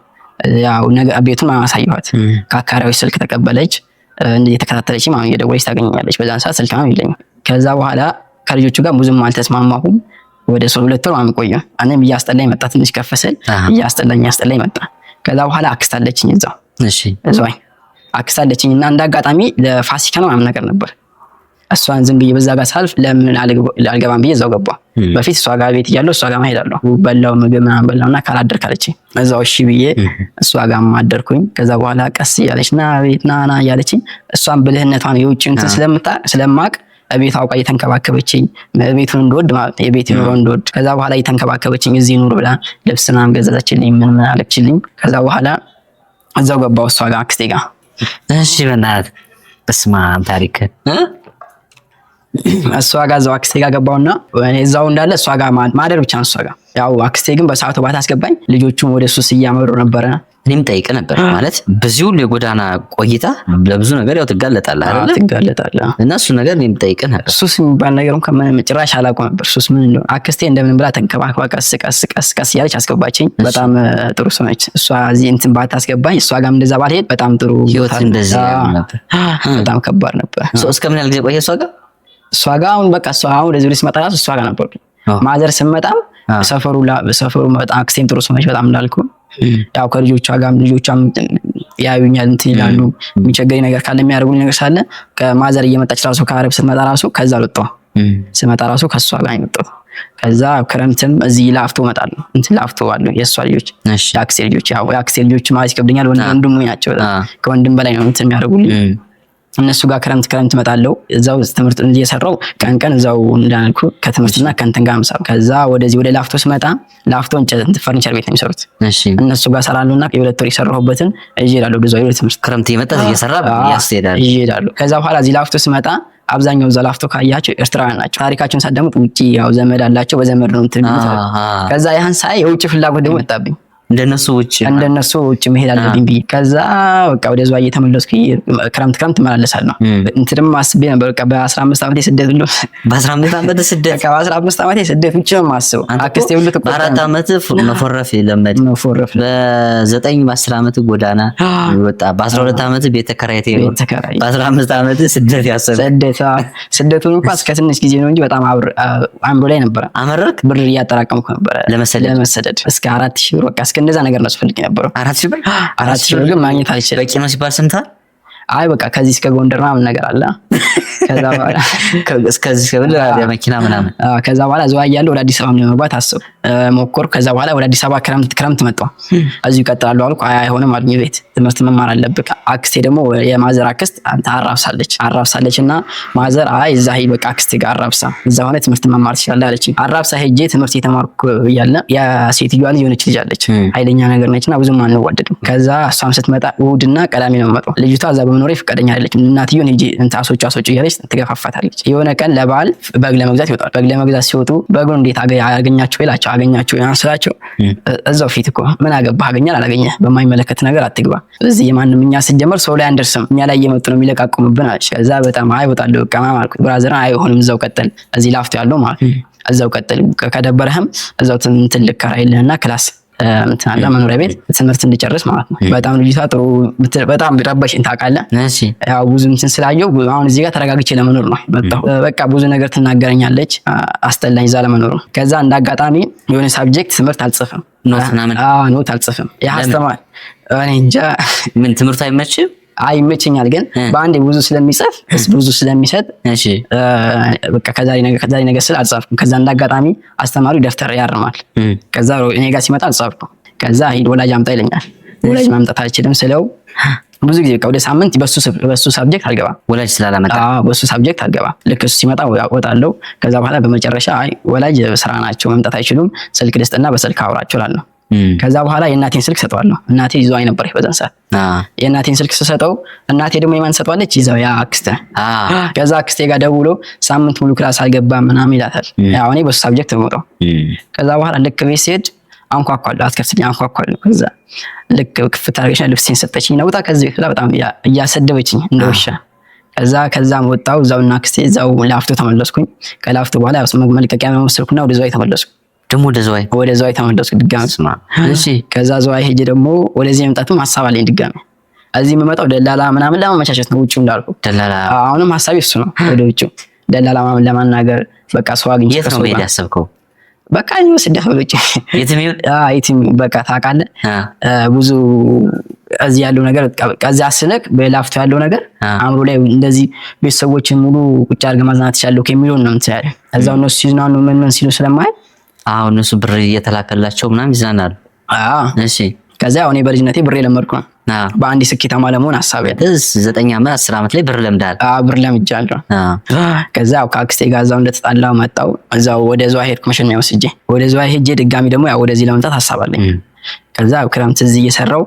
ያው ነገ ቤቱን አሳየኋት። ከአካራዮች ስልክ ተቀበለች። እየተከታተለች ማለት እየደወለች ታገኘኛለች። በዛን ሰዓት ስልክ ምናምን የለኝም። ከዛ በኋላ ከልጆቹ ጋር ብዙም አልተስማማሁም። ወደ 2 ወር ምናምን ቆየሁ። እኔም እያስጠላኝ መጣ። ትንሽ ከፍ ስል እያስጠላኝ መጣ። ከዛ በኋላ አክስት አለችኝ እዛው። እሺ እዛው አክስት አለችኝ እና እንደ አጋጣሚ ለፋሲካ ነው ምናምን ነገር ነበር። እሷን ዝም ብዬ በዛ ጋር ሳልፍ ለምን አልገባም ብዬ እዛው ገባሁ። በፊት እሷ ጋር ቤት እያለሁ እሷ ጋር እሄዳለሁ። በላው ምግብ ምናምን በላውና ካላደርክ አለችኝ። እዛው እሺ ብዬ እሷ ጋር አደርኩኝ። ከዛ በኋላ ቀስ እያለች ና ቤት ና ና እያለችኝ እሷን ብልህነቷን የውጭ እንትን ስለማቅ ቤት አውቃ እየተንከባከበችኝ ቤቱን እንድወድ ማለት ነው የቤት ኑሮ እንድወድ። ከዛ በኋላ እየተንከባከበችኝ እዚህ ኑር ብላ ልብስ ምናምን ገዛችልኝ፣ ምን ምን አለችልኝ። ከዛ በኋላ እዛው ገባሁ እሷ ጋር አክስቴ ጋር። እሺ በእናትህ በስመ አብ ታሪክ እሷ ጋር እዛው አክስቴ ጋር ገባሁና እዛው እንዳለ እሷ ጋር ማደር ብቻ ነው እሷ ጋር። ያው አክስቴ ግን በሰዓቱ ባታስገባኝ ልጆቹም ወደ ሱስ እያመሩ ነበረ። እኔም ጠይቅ ነበር ማለት በዚህ ሁሉ የጎዳና ቆይታ ለብዙ ነገር ያው ትጋለጣለህ አይደል? ትጋለጣለህ። እና እሱ ነገር እኔም ጠይቅ ነበር። ሱስ የሚባል ነገር እንኳን ምንም ጭራሽ አላውቅም ነበር ሱስ ምን እንደሆነ። አክስቴ እንደምን ብላ ተንከባክባ ቀስ ቀስ ቀስ ቀስ እያለች አስገባችኝ። በጣም ጥሩ ሰው ነች እሷ። እዚህ እንትን ባታስገባኝ እሷ ጋርም እንደዛ ባልሄድ በጣም ጥሩ ህይወት እንደዚህ ነበር። በጣም ከባድ ነበር። እስከ ምን ያህል ጊዜ ቆየህ እሷ ጋር? እሷ ጋር አሁን በቃ እሷ አሁን ወደዚህ ስመጣ እራሱ እሷ ጋር ነበርኩኝ። ማዘር ስመጣም ሰፈሩ በጣም አክስቴም ጥሩ ሰው ነች በጣም እንዳልኩ ያው ከልጆቿ ጋርም ልጆቿም ያዩኛል እንትን ይላሉ። የሚቸገረኝ ነገር ካለ የሚያደርጉልኝ ነገር ሳለ ከ mother እየመጣች ራሱ ከአረብ ስትመጣ ራሱ ከዛ አልወጣሁም። ስመጣ ራሱ ከእሷ ጋር የመጣሁት። ከዛ ክረምትም እዚህ ላፍቶ እመጣለሁ። እንትን ላፍቶ አሉ የእሷ ልጆች የአክስቴ ልጆች፣ ያው የአክስቴ ልጆች ማለት ይከብደኛል። ወንድሙ ናቸው፣ ከወንድም በላይ ነው እንትን የሚያደርጉልኝ። እነሱ ጋር ክረምት ክረምት እመጣለሁ። እዛው ትምህርት እየሰራው ቀን ቀን እዛው እንዳልኩ ከትምህርትና ከእንትን ጋር ምሰራው። ከዛ ወደዚህ ወደ ላፍቶ ስመጣ ላፍቶ ፈርኒቸር ቤት ነው የሚሰሩት። እነሱ ጋር ሰራለሁና የ2 ወር የሰራሁበትን ይዤ እሄዳለሁ። ብዙ ወደ ትምህርት ክረምት እየመጣ እየሰራ ያስሄዳል ይዤ እሄዳለሁ። ከዛ በኋላ እዚህ ላፍቶ ስመጣ አብዛኛው እዛ ላፍቶ ካያቸው ኤርትራውያን ናቸው። ታሪካቸውን ሳዳምጥ ውጪ ያው ዘመድ አላቸው፣ በዘመድ ነው እንትን የሚሉት። ከዛ ያን ሳይ የውጭ ፍላጎት ደግሞ መጣብኝ። እንደነሱ ውጭ እንደነሱ ውጭ መሄድ አለብኝ ብዬ ከዛ በቃ ወደ ዝዋይ እየተመለስኩ ክረምት ክረምት እመላለሳለሁ። እንትንም አስቤ ነበር በቃ በ15 ዓመቴ ስደት ሁሉ በ15 ዓመት ስደት በቃ በ15 ዓመቴ ስደት ውጭ ነው የማስበው። አክስቴ ሁሉ ትቆጣ። በ4 ዓመት መፎረፍ ለመድ መፎረፍ፣ በ9 በ10 ዓመት ጎዳና ወጣ፣ በ12 ዓመት ቤት ተከራይተህ በ15 ዓመት ስደት ያሰበ ስደት ስደቱን እንኳን እስከ ትንሽ ጊዜ ነው እንጂ በጣም አእምሮ ላይ ነበረ። አመረርክ ብር እያጠራቀምኩ ነበረ ለመሰደድ እስከ 4000 ብር በቃ እስከ እንደዛ ነገር ነው ስፈልግ የነበረው። 4000 ብር 4000 ብር ግን ማግኘት አልችልም። በቂ ነው ሲባል ሰምተሃል? አይ በቃ ከዚህ እስከ ጎንደር ምናምን ነገር አለ። ከዛ በኋላ እስከዚህ እስከ መኪና ምናምን። ከዛ በኋላ ዝዋይ እያለሁ ወደ አዲስ አበባ ለመግባት አሰብኩ፣ ሞከርኩ። ከዛ በኋላ ወደ አዲስ አበባ ክረምት ክረምት መጣሁ። እዚሁ እቀጥላለሁ አልኩ። አይ አይሆንም አሉኝ። ቤት ትምህርት መማር አለብህ። አክስቴ ደግሞ የ mother አክስት አንተ አራብሳለች አራብሳለች እና mother አይ እዛ ሂድ በቃ አክስቴ ጋር አራብሳ እዛ ሆነ ትምህርት መማር ትችላለህ አለችኝ። አራብሳ ሄጄ ትምህርት የተማርኩ እያለ የሴትዮዋ ልጅ የሆነች ልጅ አለች፣ ኃይለኛ ነገር ነችና ብዙም አንዋደድም። ከዛ እሷም ስትመጣ እሑድና ቅዳሜ ነው የምመጣው። ልጅቷ እዛ በመኖሬ ፈቃደኛ አይደለችም። እናትየውን ሂጂ እንትን አስወጪ አስወጪ እያለች ትገፋፋታለች። የሆነ ቀን ለበዓል በግ ለመግዛት ይወጣል። በግ ለመግዛት ሲወጡ በጉን እንዴት አገኛቸው ይላቸው አገኛቸው ስላቸው እዛው ፊት እኮ ምን አገባህ አገኛል አላገኘህ በማይመለከት ነገር አትግባ። እዚህ የማንም እኛ ስንጀምር ሰው ላይ አንደርስም፣ እኛ ላይ እየመጡ ነው የሚለቃቁምብን አለች። ከዛ በጣም አይ እወጣለሁ በቃ ምናምን አልኩት። brother ን አይሆንም እዛው ቀጥል፣ እዚህ ላፍቶ ያለው ማለት እዛው ቀጥል፣ ከደበረህም እዛው እንትን ልከራይልህና class እንትን አለ መኖሪያ ቤት ትምህርት እንድጨርስ ማለት ነው። በጣም ልጅቷ ጥሩ በጣም ረበሽኝ ታውቃለህ። ያው ብዙ እንትን ስላየው አሁን እዚህ ጋር ተረጋግቼ ለመኖር ነው መጣሁ። በቃ ብዙ ነገር ትናገረኛለች፣ አስጠላኝ እዛ ለመኖር ነው። ከዛ እንደ አጋጣሚ የሆነ subject ትምህርት አልጽፍም፣ note ምናምን note አልጽፍም። ያ አስተማሪ እኔ እንጃ ምን ትምህርቱ አይመችም? አይ ይመቸኛል፣ ግን በአንዴ ብዙ ስለሚጽፍ ብዙ ስለሚሰጥ በቃ ከዛሬ ነገ ከዛሬ ነገ ስል አልጻፍኩም። ከዛ እንዳጋጣሚ አስተማሪው ደብተር ያርማል። ከዛ እኔ ጋር ሲመጣ አልጻፍኩም። ከዛ ሂድ ወላጅ አምጣ ይለኛል። ወላጅ ማምጣት አልችልም ስለው ብዙ ጊዜ በቃ ወደ ሳምንት በሱ subject አልገባም። ወላጅ ስላላመጣ አዎ በሱ subject አልገባም። ልክ እሱ ሲመጣ እወጣለሁ። ከዛ በኋላ በመጨረሻ አይ ወላጅ ስራ ናቸው መምጣት አይችሉም፣ ስልክ ልስጥና በስልክ አውራቸው እላለሁ። ከዛ በኋላ የእናቴን ስልክ ሰጠዋለሁ። እናቴ ይዘው ነበር በዛን ሰዓት። የእናቴን ስልክ ስሰጠው እናቴ ደግሞ የማን ሰጠዋለች? ይዘው ያ አክስቴ። ከዛ አክስቴ ጋር ደውሎ ሳምንት ሙሉ class አልገባም ምናምን ይላታል። ያው እኔ በሱ subject ነው የምወጣው። ከዛ በኋላ ልክ ቤት ስሄድ አንኳኳለሁ፣ አትከፍትልኝ፣ አንኳኳለሁ። ከዛ ልክ ክፍት አድርገሽ ልብሴን ሰጠችኝ። ነው ውጣ ከዚህ ቤት ብላ በጣም እያሰደበችኝ እንደ ውሻ። ከዛም ወጣው እዛው እና አክስቴ እዛው ላፍቶ ተመለስኩኝ። ከላፍቶ በኋላ መልቀቂያ ወሰድኩና ወደ ዝዋይ ተመለስኩ። ደግሞ ወደ ዝዋይ ወደ ዝዋይ ተመለስኩ ድጋሚ። እሺ ከዛ ዝዋይ ሄጄ ደግሞ ወደዚህ መምጣትም ሀሳብ አለኝ ድጋሚ። እዚህ የምመጣው ደላላ ምናምን ለማመቻቸት ነው፣ ውጭው እንዳልኩ ደላላ። አሁንም ሀሳቤ እሱ ነው፣ ወደ ውጭው ደላላ ምናምን ለማናገር በቃ ሰው አግኝቼ። የት ነው መሄድ ያሰብከው? በቃ እኔ ስደት ወደ ውጭ የትም ይሁን የትም በቃ ታውቃለህ፣ ብዙ እዚህ ያለው ነገር ከዚያ ስልክ በላፍቶ ያለው ነገር አእምሮ ላይ እንደዚህ ቤተሰቦችን ሙሉ ቁጭ አድርገህ ማዝናናት ትችላለህ የሚለውን ነው እንትን ያለ እዛው እነሱ ሲዝናኑ ምን ምን ሲሉ ስለማይ አዎ እነሱ ብር እየተላከላቸው ምናምን ይዝናናሉ። እሺ ከዚያ እኔ በልጅነቴ ብር የለመድኩ ነው። በአንድ ስኬታማ ለመሆን ሀሳብ ያለ 9 ዓመት 10 ዓመት ላይ ብር ለምዳል። አዎ ብር ለምጃለሁ። ከዛ ከአክስቴ ጋር እዛው እንደተጣላሁ መጣሁ። እዛው ወደ ዝዋይ ሄድኩ። መሸኛ ወስጄ ወደ ዝዋይ ሄጄ ድጋሚ ደግሞ ያው ወደዚህ ለመምጣት ሀሳብ አለኝ። ከዛ ክረምት እዚህ እየሰራሁ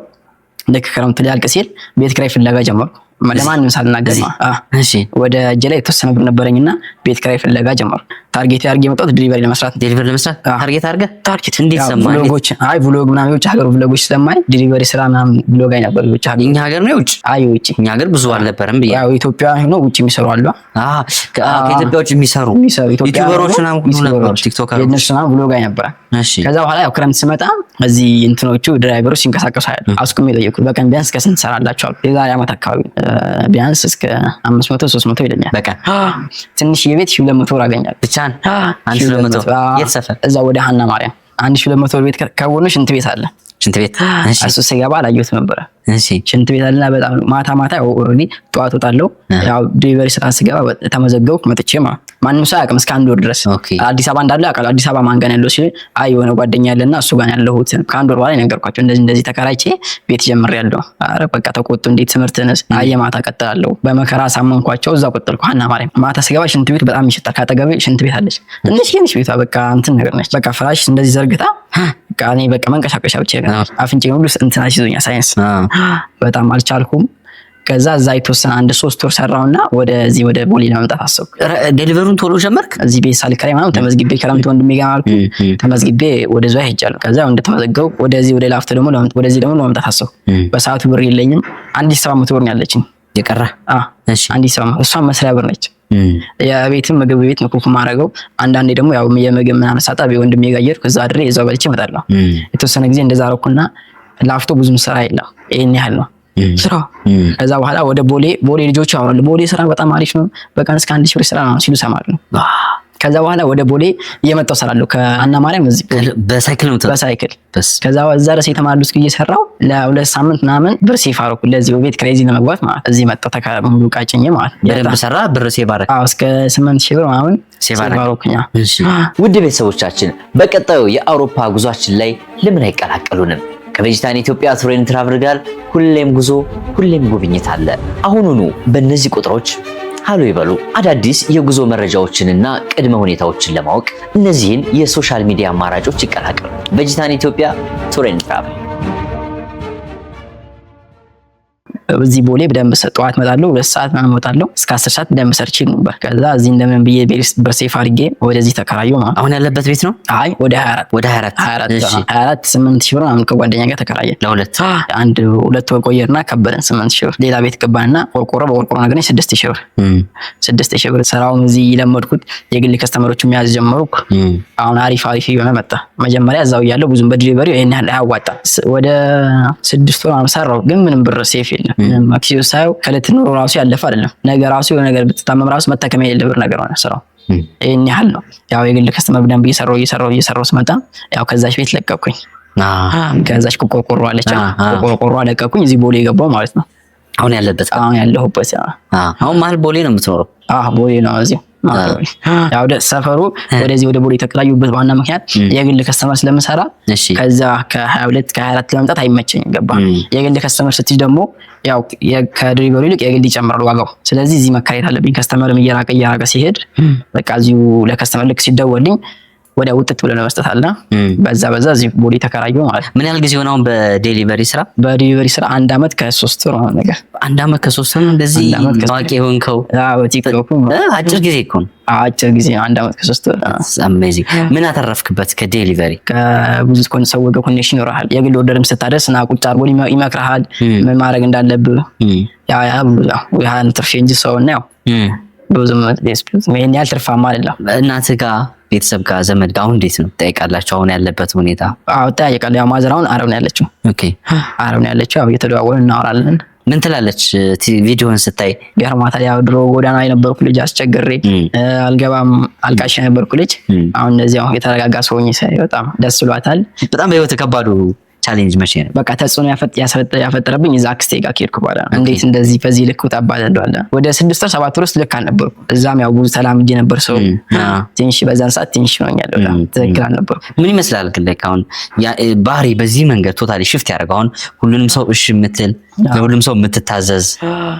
ልክ ክረምቱ ሊያልቅ ሲል ቤት ኪራይ ፍለጋ ጀመርኩ። ለማንም ሳልናገር ነው። ወደ እጄ ላይ የተወሰነ ብር ነበረኝና ቤት ኪራይ ፍለጋ ጀመርኩ። target አድርጌ የመጣሁት delivery ለመስራት። delivery ለመስራት target አድርገህ? target እንዴት ሰማህ? vlog ኦች፣ አይ vlog ምናምን የውጭ ሀገር vlog ኦች ስለማይ delivery ስራ ምናምን vlog አይ ነበር። የውጭ ሀገር እኛ ሀገር ነው የውጭ? አይ የውጭ እኛ ሀገር ብዙ አልነበረም ብዬ። ያው ኢትዮጵያ ሆኖ ውጭ የሚሰሩ አሉ። ከኢትዮጵያ ውጭ የሚሰሩ YouTuber ኦች ምናምን ሁሉ ነበሩ፣ TikToker ኦች የእነሱ ምናምን vlog አይ ነበረ። ከዛ በኋላ ያው ክረምት ስመጣ እዚህ እንትኖቹ driver ኦች ሲንቀሳቀሱ አያለሁ። አስቁሜ ጠየኩት። በቀን ቢያንስ እስከ ስንት ትሰራላችሁ አሉ። የዛሬ ዓመት አካባቢ ቢያንስ እስከ 500 300 ይለኛል። በቀን ትንሽ የቤት 200 ብር አገኛለሁ። ብቻ ብቻህን? 1200? የት ሰፈር? እዛ ወደ ሀና ማርያም 1200 ብር ቤት ከጎኑ ሽንት ቤት አለ። ሽንት ቤት? እሺ። እሱ ስገባ አላየሁትም ነበረ። እሺ። ሽንት ቤት አለና በጣም ማታ ማታ ያው already ጠዋት እወጣለሁ። ያው delivery ስራ ስገባ ተመዘገብኩ መጥቼ ማለት ማንም ሰው አያውቅም እስከ አንድ ወር ድረስ። አዲስ አበባ እንዳለ ያውቃል። አዲስ አበባ ማን ጋር ነው ያለው ሲል አይ የሆነ ጓደኛ ያለና እሱ ጋር ነው ያለሁት። ከአንድ ወር በኋላ ነገርኳቸው። እንደዚህ እንደዚህ ተከራይቼ ቤት ጀምሬያለሁ። አረ በቃ ተቆጡ። እንዴት ትምህርትንስ? አይ የማታ እቀጥላለሁ። በመከራ ሳመንኳቸው እዛ ቀጠልኩ። ሀና ማርያም ማታ ስገባ ሽንት ቤቱ በጣም ይሸታል። ካጠገቤ ሽንት ቤት አለች። ትንሽ ትንሽ ቤቷ በቃ እንትን ነገር ነች። በቃ ፍራሽ እንደዚህ ዘርግታ በቃ እኔ በቃ መንቀሳቀሻ ብቻ አፍንጫዬን ሁሉ እንትን አስይዞኛል sinus፣ በጣም አልቻልኩም። ከዛ እዛ የተወሰነ አንድ 3 ወር ሰራውና ወደዚህ ወደ ቦሌ ለመምጣት አሰብኩ። Delivery ውን ቶሎ ጀመርክ? እዚህ ቤት ሳልከራይ ምናምን ተመዝግቤ ክረምት ወንድሜ ጋር አልኩ ተመዝግቤ ወደዛ ሄጃለሁ። ከዛ እንደተመዘገብኩ ወደዚህ ወደ ላፍቶ ደግሞ ወደዚህ ደግሞ ለመምጣት አሰብኩ። በሰዓቱ ብር የለኝም። 1700 ብር ነው ያለችኝ። የቀረ? አዎ፣ 1700፣ እሷም መስሪያ ብር ነች። የቤትም ምግብ ቤት ነው cook የማደርገው። አንዳንዴ ደግሞ ያው የምግብ ምናምን ሳጣ ወንድሜ ጋር እየሄድኩ እዛ አድሬ እዛው በልቼ እመጣለሁ። የተወሰነ ጊዜ እንደዛ አደረኩና ላፍቶ ብዙም ስራ የለም። ይሄን ያህል ነው ስራ። ከዛ በኋላ ወደ ቦሌ፣ ቦሌ ልጆች ያወራሉ። ቦሌ ስራ በጣም አሪፍ ነው፣ በቀን እስከ 1000 ብር ስራ ነው ሲሉ እሰማለሁ። ከዛ በኋላ ወደ ቦሌ እየመጣሁ እሰራለሁ። ከአና ማርያም እዚህ በሳይክል ነው? በሳይክል። ከዛ እዛ ድረስ የተማሉት እየሰራሁ ለ2 ሳምንት ምናምን ብር save አደረኩ። ለዚህ ቤት ክሬዚ ለመግባት ማለት እዚህ መጣሁ ሙሉ ዕቃ ጭኜ ማለት። በደንብ ሰራ፣ ብር save አደረክ? አዎ፣ እስከ 8000 ብር ምናምን save save አደረኩኝ። ውድ ቤተሰቦቻችን፣ በቀጣዩ የአውሮፓ ጉዟችን ላይ ለምን አይቀላቀሉንም? ከቬጂታን ኢትዮጵያ Tour and Travel ጋር ሁሌም ጉዞ ሁሌም ጉብኝት አለ። አሁኑኑ በእነዚህ ቁጥሮች ሃሎ ይበሉ። አዳዲስ የጉዞ መረጃዎችንና ቅድመ ሁኔታዎችን ለማወቅ እነዚህን የ social media አማራጮች ይቀላቀሉ። ቬጂታን ኢትዮጵያ Tour and Travel። እዚህ ቦሌ በደንብ ጠዋት እመጣለሁ፣ 2 ሰዓት ምናምን እወጣለሁ። እስከ 10 ሰዓት በደንብ ሰርቼ ነበር። ከዛ እዚህ እንደምን ብዬ ብር save አድርጌ ወደዚህ ተከራየሁ ማለት። አሁን ያለበት ቤት ነው? አይ፣ ወደ 24። ወደ 24። 24፣ 24 8000 ብር ምናምን ከጓደኛ ጋር ተከራየ። ለሁለት? አንድ 2 ወር ቆየና ከበደን 8000 ብር። ሌላ ቤት ገባንና ቆርቆሮ በቆርቆሮ ነገር 6000 ብር፣ 6000 ብር። ስራውን እዚህ ለመድኩት፣ የግል customer ኦች መያዝ ጀመርኩ። አሁን አሪፍ አሪፍ እየሆነ መጣ። መጀመሪያ እዛው እያለሁ ብዙም በ delivery ይሄን ያህል አያዋጣም። ወደ 6 ወር ምናምን ሰራሁ፣ ግን ምንም ብር save የለም። ኪሱ ሳየው ከዕለት ኑሮ ራሱ ያለፈ አይደለም። ነገ ራሱ የሆነ ነገር ብትታመም ራሱ መታከሚያ የሌለ ብር ነገር ሆነ ስራው። ይሄን ያህል ነው። ያው የግል customer በደንብ እየሰራሁ እየሰራሁ እየሰራሁ ስመጣ ያው ከዛች ቤት ለቀቅኩኝ። ከዛች ቆርቆሮ አለች፣ ቆርቆሮ ለቀቅኩኝ። እዚህ ቦሌ የገባው ማለት ነው። አሁን ያለበት? አሁን ያለሁበት። አሁን መሀል ቦሌ ነው የምትኖረው? አዎ፣ ቦሌ ነው እዚህ። ያው ሰፈሩ ወደዚህ ወደ ቦሌ የተከራዩበት ዋና ምክንያት የግል customer ስለምሰራ ከዛ ከ22 ከ24 ለመምጣት አይመቸኝም። ገባ? የግል customer ስትይ ደግሞ ያው ከ delivery ይልቅ የግል ይጨምራል ዋጋው። ስለዚህ እዚህ መከራየት አለብኝ። Customer ም እየራቀ እየራቀ ሲሄድ በቃ እዚሁ ለ customer ልክ ሲደወልኝ ወዲያ ውጥት ብሎ ለመስጠት አለ። በዛ በዛ እዚህ ቦሌ ተከራየሁ ማለት ነው። ምን ያህል ጊዜ ሆነ አሁን በ delivery ስራ? በ delivery ስራ አንድ አመት ከ3 ወር ሆነ ነገር። አንድ አመት ከ3 ወር እንደዚህ ታዋቂ የሆንከው? አዎ፣ በቲክቶክ። አጭር ጊዜ እኮ ነው። አጭር ጊዜ ነው። አንድ አመት ከ3 ወር። Amazing። ምን አተረፍክበት ከ delivery? ከብዙ ሰው ጋር connection ይኖርሃል። የግል order ም ስታደርስ እና ቁጭ አድርጎ ይመክርሃል ምን ማድረግ እንዳለብህ። ያ ያ ያ ትርፌ እንጂ ሰው እና ያው ብዙም ይሄን ያህል ትርፋማ አይደለም። እናትህ ጋር፣ ቤተሰብ ጋር፣ ዘመድ ጋር አሁን እንዴት ነው ትጠይቃላችሁ? አሁን ያለበት ሁኔታ? አዎ፣ እጠያየቃለሁ። ያው mother አሁን አረብ ነው ያለችው። አረብ ነው ያለችው። ያው እየተደዋወልን እናወራለን። ምን ትላለች ቪዲዮን ስታይ? ገርማታል። ያው ድሮ ጎዳና የነበርኩ ልጅ፣ አስቸግሬ አልገባም አልቃሽ የነበርኩ ልጅ አሁን እንደዚህ አሁን የተረጋጋ ሰው ሆኜ ሳይ በጣም ደስ ብሏታል። በጣም በህይወት ከባዱ challenge መቼ ነው? በቃ ተጽዕኖ ያፈጠረብኝ እዛ አክስቴ ጋር ከሄድኩ በኋላ ነው። እንዴት እንደዚህ በዚህ ልክ ውጣባለሁ አለ። ወደ 6 ወር 7 ወር ውስጥ ልክ አልነበርኩም። እዛም ያው ብዙ ተላምጄ ነበር ሰው ትንሽ በዛን ሰዓት ትንሽ ሆኛለሁ። በጣም ትክክል አልነበርኩም። ምን ይመስላል ግን like አሁን ባህሪ በዚህ መንገድ totally shift ያደርገው፣ አሁን ሁሉንም ሰው እሺ የምትል፣ ለሁሉም ሰው የምትታዘዝ፣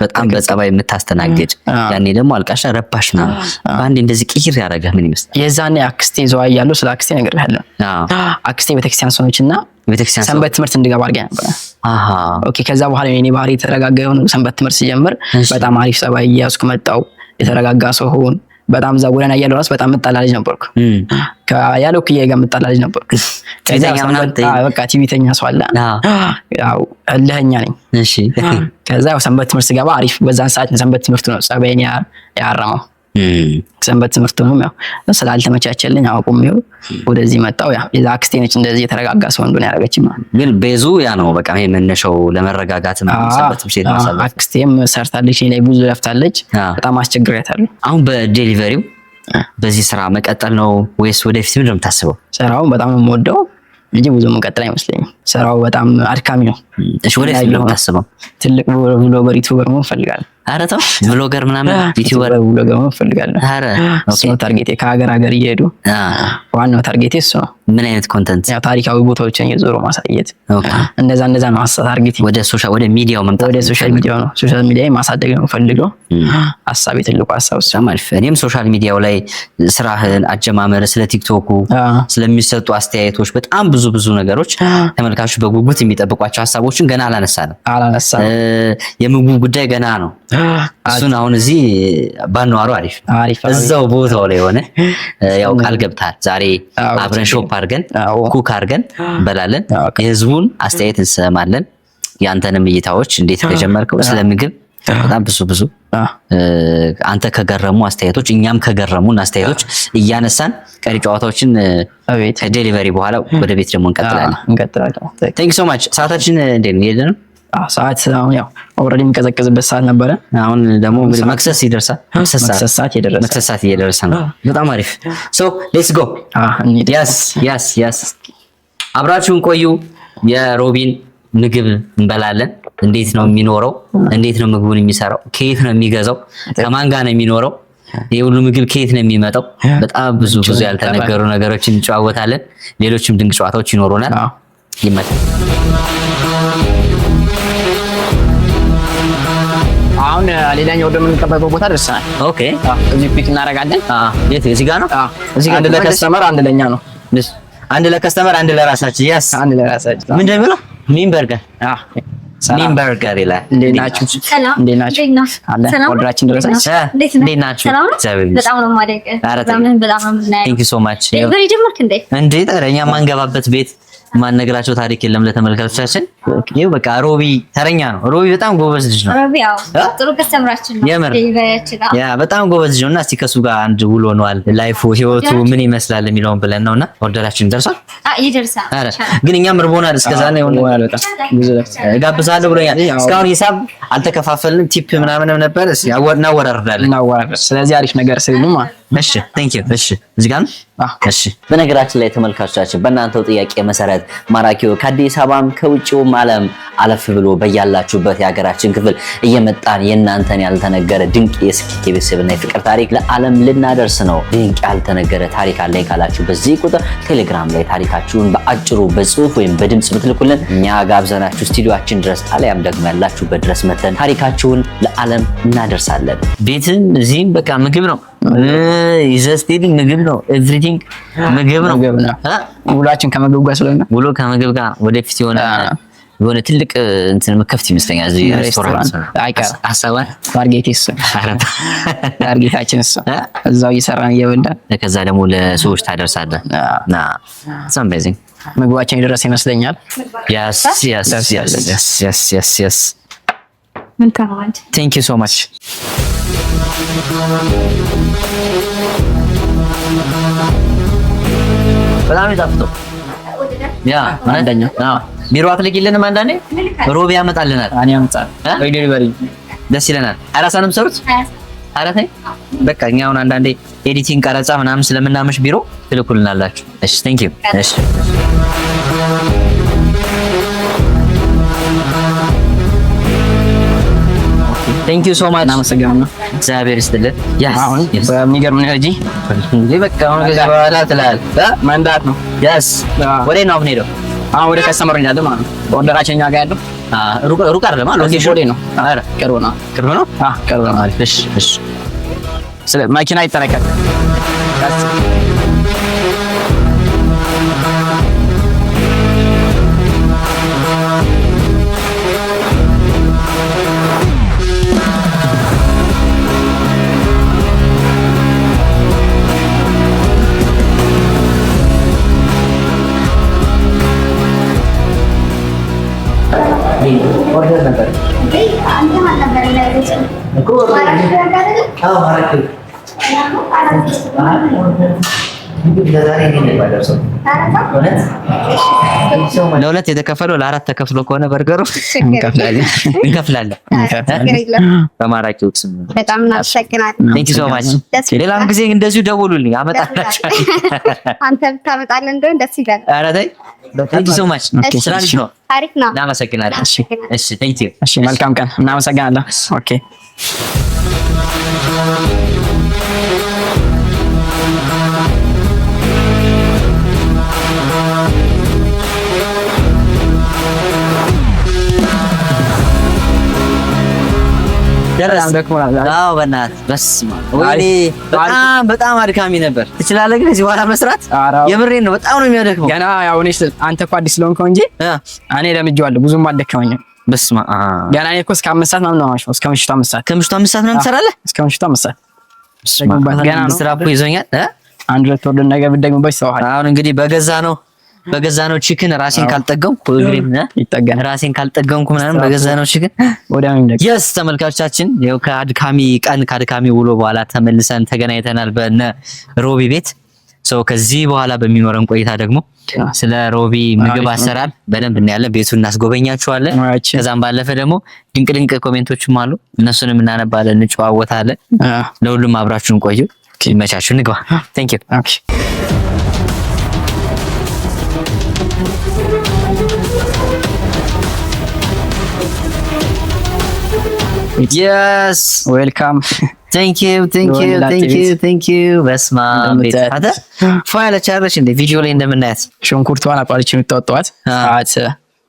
በጣም በጸባይ የምታስተናግድ፣ ያኔ ደግሞ አልቃሻ ረባሽ ነው። በአንዴ እንደዚህ ቅይር ያደረገህ ምን ይመስላል? የዛኔ አክስቴ ዘዋ እያለሁ ስለ አክስቴ እነግርሃለሁ። አክስቴ ቤተክርስቲያን ሰው ነች እና ቤተክርስቲያን ሰው? ሰንበት ትምህርት እንድገባ አድርጋ ነበረ። Okay፣ ከዛ በኋላ የኔ ባህሪ የተረጋጋ የሆነ ሰንበት ትምህርት ሲጀምር በጣም አሪፍ ጸባይ እያያዝኩ መጣሁ። የተረጋጋ ሰው ሆን። በጣም እዛ ጎዳና እያለሁ ራሱ በጣም የምጣላ ልጅ ነበርኩ። ያለው ክዬ ጋር የምጣላ ልጅ ነበርኩ። ከዛ ትዕቢተኛ ምናምን? አዎ፣ በቃ ትዕቢተኛ ሰው አለ። ያው እልህኛ ነኝ። ከዛ ያው ሰንበት ትምህርት ስገባ አሪፍ፣ በዛን ሰዓት ሰንበት ትምህርቱ ነው ጸባይን ያረመው። ሰንበት ትምህርቱ ነው ያው ስላልተመቻቸልኝ አቁሜው ወደዚህ መጣሁ። ያ የዛ አክስቴ ነች እንደዚህ የተረጋጋ ሰው እንደሆነ ያደረገችኝ ማለት ነው። ግን base ኡ ያ ነው፣ በቃ ይሄ መነሻው ለመረጋጋት ሰንበት ትምህርት ቤት ማሳለፍ። አክስቴም ሰርታለች፣ እኔ ላይ ብዙ ለፍታለች። በጣም አስቸግሬያታለሁ። አሁን በ delivery ው በዚህ ስራ መቀጠል ነው ወይስ ወደፊት ምንድን ነው የምታስበው? ስራውን በጣም ነው የምወደው እንጂ ብዙ መቀጠል አይመስለኝም። ስራው በጣም አድካሚ ነው። እሺ፣ ወደፊት ምንድን ነው የምታስበው? ትልቅ vlogger፣ YouTuber መሆን እፈልጋለሁ። ኧረ ተው፣ vlogger ምናምን፣ YouTuber? Vlogger መሆን እፈልጋለሁ። ኧረ እሱ ነው target ኤ። ከሀገር ሀገር እየሄዱ ዋናው target ኤ እሱ ነው። ምን አይነት content? ያው ታሪካዊ ቦታዎችን እየዞሩ ማሳየት፣ እንደዛ እንደዛ ነው target ኤ። ወደ social፣ ወደ ሚዲያው መምጣት? ወደ social media ነው። Social media ማሳደግ ነው የምፈልገው። ሀሳቤ፣ ትልቁ ሀሳብ እሱ። በጣም አሪፍ። እኔም social media ው ላይ ስራህን፣ አጀማመር፣ ስለ ቲክቶኩ ስለሚሰጡ አስተያየቶች፣ በጣም ብዙ ብዙ ነገሮች፣ ተመልካቾች በጉጉት የሚጠብቋቸው ሀሳቦችን ገና አላነሳንም። አላነሳንም። የምግቡ ጉዳይ ገና ነው። እሱን አሁን እዚህ ባናወራው አሪፍ። አሪፍ። እዛው ቦታው ላይ ሆነ ያው ቃል ገብተሃል። ዛሬ አብረን shop አድርገን፣ cook አድርገን እንበላለን። የህዝቡን አስተያየት እንሰማለን። ያንተንም እይታዎች፣ እንዴት እንደጀመርከው፣ ስለ ምግብ በጣም ብዙ ብዙ አንተ ከገረሙ አስተያየቶች፣ እኛም ከገረሙን አስተያየቶች እያነሳን ቀሪ ጨዋታዎችን ከ delivery በኋላ ወደ ቤት ደግሞ እንቀጥላለን። እንቀጥላለን። Thank you so much። ሰዓታችን እንዴት ነው? የሄደ ነው? ሰዓት አሁን ያው already የሚቀዘቅዝበት ሰዓት ነበረ። አሁን ደግሞ እንግዲህ መክሰስ ይደርሳል። መክሰስ ሰዓት እየደረሰ። መክሰስ ሰዓት እየደረሰ ነው። በጣም አሪፍ። So let's go። Yes፣ አብራችሁን ቆዩ። የሮቢን ምግብ እንበላለን። እንዴት ነው የሚኖረው? እንዴት ነው ምግቡን የሚሰራው? ከየት ነው የሚገዛው? ከማን ጋር ነው የሚኖረው? ይህ ሁሉ ምግብ ከየት ነው የሚመጣው? በጣም ብዙ ብዙ ያልተነገሩ ነገሮችን እንጨዋወታለን። ሌሎችም ድንቅ ጨዋታዎች ይኖሩናል። ይመጣል። አሁን ሌላኛው ወደ የምንቀበልበት ቦታ ደርሰናል። እዚህ pick እናደርጋለን። የት? እዚህ ጋር ነው። እዚህ ጋር አንድ ለ customer፣ አንድ ለኛ ነው። አንድ ለ customer፣ አንድ ለራሳችን። Yes። አንድ ለራሳችን። ምንድን ነው የሚለው? ሚን በርገር፣ ሚን በርገር ይላል። እንዴት ናችሁ? ሰላም። እንዴት ናችሁ? አለ፣ order ኣችን ደረሰች። እንዴት ናችሁ? በጣም ነው የማደንቅህ። በጣም በጣም ነው የምናየው። Thank you so much። Delivery ጀመርክ እንዴ? እንዴ፣ ኧረ እኛ ማንገባበት ቤት ማንነግራቸው ታሪክ የለም ለተመልካቾቻችን። ይኸው በቃ ሮቢ ተረኛ ነው። ሮቢ በጣም ጎበዝ ልጅ ነው። ሮቢ ያው ጥሩ customer ኣችን ነው። የምር። Delivery ያችን። Yeah፣ በጣም ጎበዝ ልጅ ነው እና እስቲ ከሱ ጋር አንድ ውሎ ነዋል፣ life ኡ፣ ህይወቱ ምን ይመስላል የሚለውን ብለን ነውና order ኣችን ደርሷል። ይደርሳል። ኧረ ግን እኛም እርቦናል። እስከዛ ነው የሆነ ብዙ እጋብዛለሁ ብሎኛል። እስካሁን ሂሳብ አልተከፋፈልንም። Tip ምናምንም ነበር። እስኪ እናወራርዳለን። እናወራለን። ስለዚህ አሪፍ ነገር ስሉ ማለት እሺ፣ thank you። እሺ፣ እዚህ ጋር ነው። እሺ። በነገራችን ላይ ተመልካቾቻችን፣ በእናንተው ጥያቄ መሰረት ማራኪው ከአዲስ አበባም ከውጭውም ዓለም አለፍ ብሎ በያላችሁበት የሀገራችን ክፍል እየመጣን የእናንተን ያልተነገረ ድንቅ የስኬት፣ የቤተሰብና የፍቅር ታሪክ ለዓለም ልናደርስ ነው። ድንቅ ያልተነገረ ታሪክ አለኝ ካላችሁ በዚህ ቁጥር ቴሌግራም ላይ ታሪካችሁን በአጭሩ በጽሁፍ ወይም በድምጽ ብትልኩልን እኛ ጋብዘናችሁ ስቱዲዮአችን ድረስ አሊያም ደግሞ ያላችሁበት ድረስ መተን ታሪካችሁን ለዓለም እናደርሳለን። ቤትም እዚህም በቃ ምግብ ነው። ይዘህ ስትሄድ ምግብ ነው። Everything ምግብ ነው። ምግብ ነው። ውሏችን ከምግብ ጋር ስለሆነ። ውሎ ከምግብ ጋር። ወደፊት የሆነ የሆነ ትልቅ እንትን መከፍት ይመስለኛል። እዚህ ሬስቶራንት። አይቀርም። ሀሳቧን Target እሱ፣ target ኣችን እሱ፣ እዛው እየሰራን እየበላን። ከዛ ደግሞ ለሰዎች ታደርሳለህ። ና፣ it's amazing። ምግባችን የደረሰ ይመስለኛል። Yes። መልካም አንድ። Thank you so much። በጣም የጣፍጠው። Yeah። አንደኛ። ቢሮ አትልኪልንም? አንዳንዴ ሮቢ ያመጣልናል። እኔ አመጣለሁ ወይ delivery። ደስ ይለናል። አራሳ ነው የምትሰሩት? ኧረ ተይ በቃ፣ እኛ አሁን አንዳንዴ editing፣ ቀረጻ ምናምን ስለምናመሽ ቢሮ ትልኩልናላችሁ። እሺ፣ thank you። እሺ፣ thank you so much። እናመሰግናለን። እግዚአብሔር ይስጥልን። Yes። አሁን በሚገርም energy እንዴ፣ በቃ አሁን ከዚህ በኋላ ትላለህ። መንዳት ነው። Yes። ወዴት ነው የምንሄደው? አሁን ወደ customer እንሄዳለን ማለት ነው። Order ኣችን እኛ ጋር ያለው ሩቅ ሩቅ አይደለም። Location ቦሌ ነው። ኧረ ቅርብ ነው። ቅርብ ነው። አዎ፣ ቅርብ ነው። አሪፍ። እሺ። ስለ መኪና ይጠነቀቅ። Order ነበር። አንተ ማን ነበር? እኮ። ማራኪ። አዎ፣ ማራኪ። ለሁለት የተከፈለው ለአራት ተከፍሎ ከሆነ በርገሩ እንከፍላለን። እንከፍላለን። በማራኪ ስም በጣም እናመሰግናለን። Thank you so much። ሌላም ጊዜ እንደዚሁ ደውሉልኝ፣ አመጣላችኋለሁ። አንተ ብታመጣልን እንደሆነ ደስ ይላል። ኧረ ተይ። Thank you so much። ስራ አሪፍ ነው። አሪፍ ነው። እናመሰግናለን። እሺ thank you። እሺ መልካም ቀን። እናመሰግናለን። Okay። በጣም ደክሞናል። አዎ በእናትህ በስመ አብ ወይኔ፣ በጣም በጣም አድካሚ ነበር። ትችላለህ ግን ከዚህ በኋላ መስራት? የምሬን ነው፣ በጣም ነው የሚያደክመው። ገና ያው እኔ አንተ እኮ አዲስ ስለሆንከው እንጂ እኔ ለምጄዋለሁ፣ ብዙም አልደከመኝም። በስመ አብ ገና እኔ እኮ እስከ 5 ሰዓት ምናምን ነው የማመሸው። እስከ ምሽቱ 5 ሰዓት። ከምሽቱ 5 ሰዓት ምናምን ትሰራለህ? እስከ ምሽቱ 5 ሰዓት ገና ነው። ስራ እኮ ይዞኛል። አንድ ሁለት ወር ነገር ብትደግምበት ይሰዋል። አሁን እንግዲህ በገዛ ነው chicken ራሴን ካልጠገምኩ እግሬን ይጠገናል። ራሴን ካልጠገምኩ ምናምን በገዛ ነው chicken ወዲያውኑ። Yes ተመልካቾቻችን፣ ይኸው ከአድካሚ ቀን ከአድካሚ ውሎ በኋላ ተመልሰን ተገናኝተናል በነ ሮቢ ቤት። So ከዚህ በኋላ በሚኖረን ቆይታ ደግሞ ስለ ሮቢ ምግብ አሰራር በደንብ እናያለን። ቤቱን እናስጎበኛችኋለን። ከዛም ባለፈ ደግሞ ድንቅ ድንቅ comment ኦችም አሉ፣ እነሱንም እናነባለን፣ እንጨዋወታለን። ለሁሉም አብራችሁን ቆዩ። ይመቻችሁ። ንግባ። Thank you። Okay። Yes. Welcome. Thank you, thank you, thank you, thank you። በስመ አብ ቤት አንተ ፏ ያለች አይደለች እንዴ? ቪዲዮ ላይ እንደምናያት። ሽንኩርቷን አቋርጬ የምታወጣዋት ሰዓት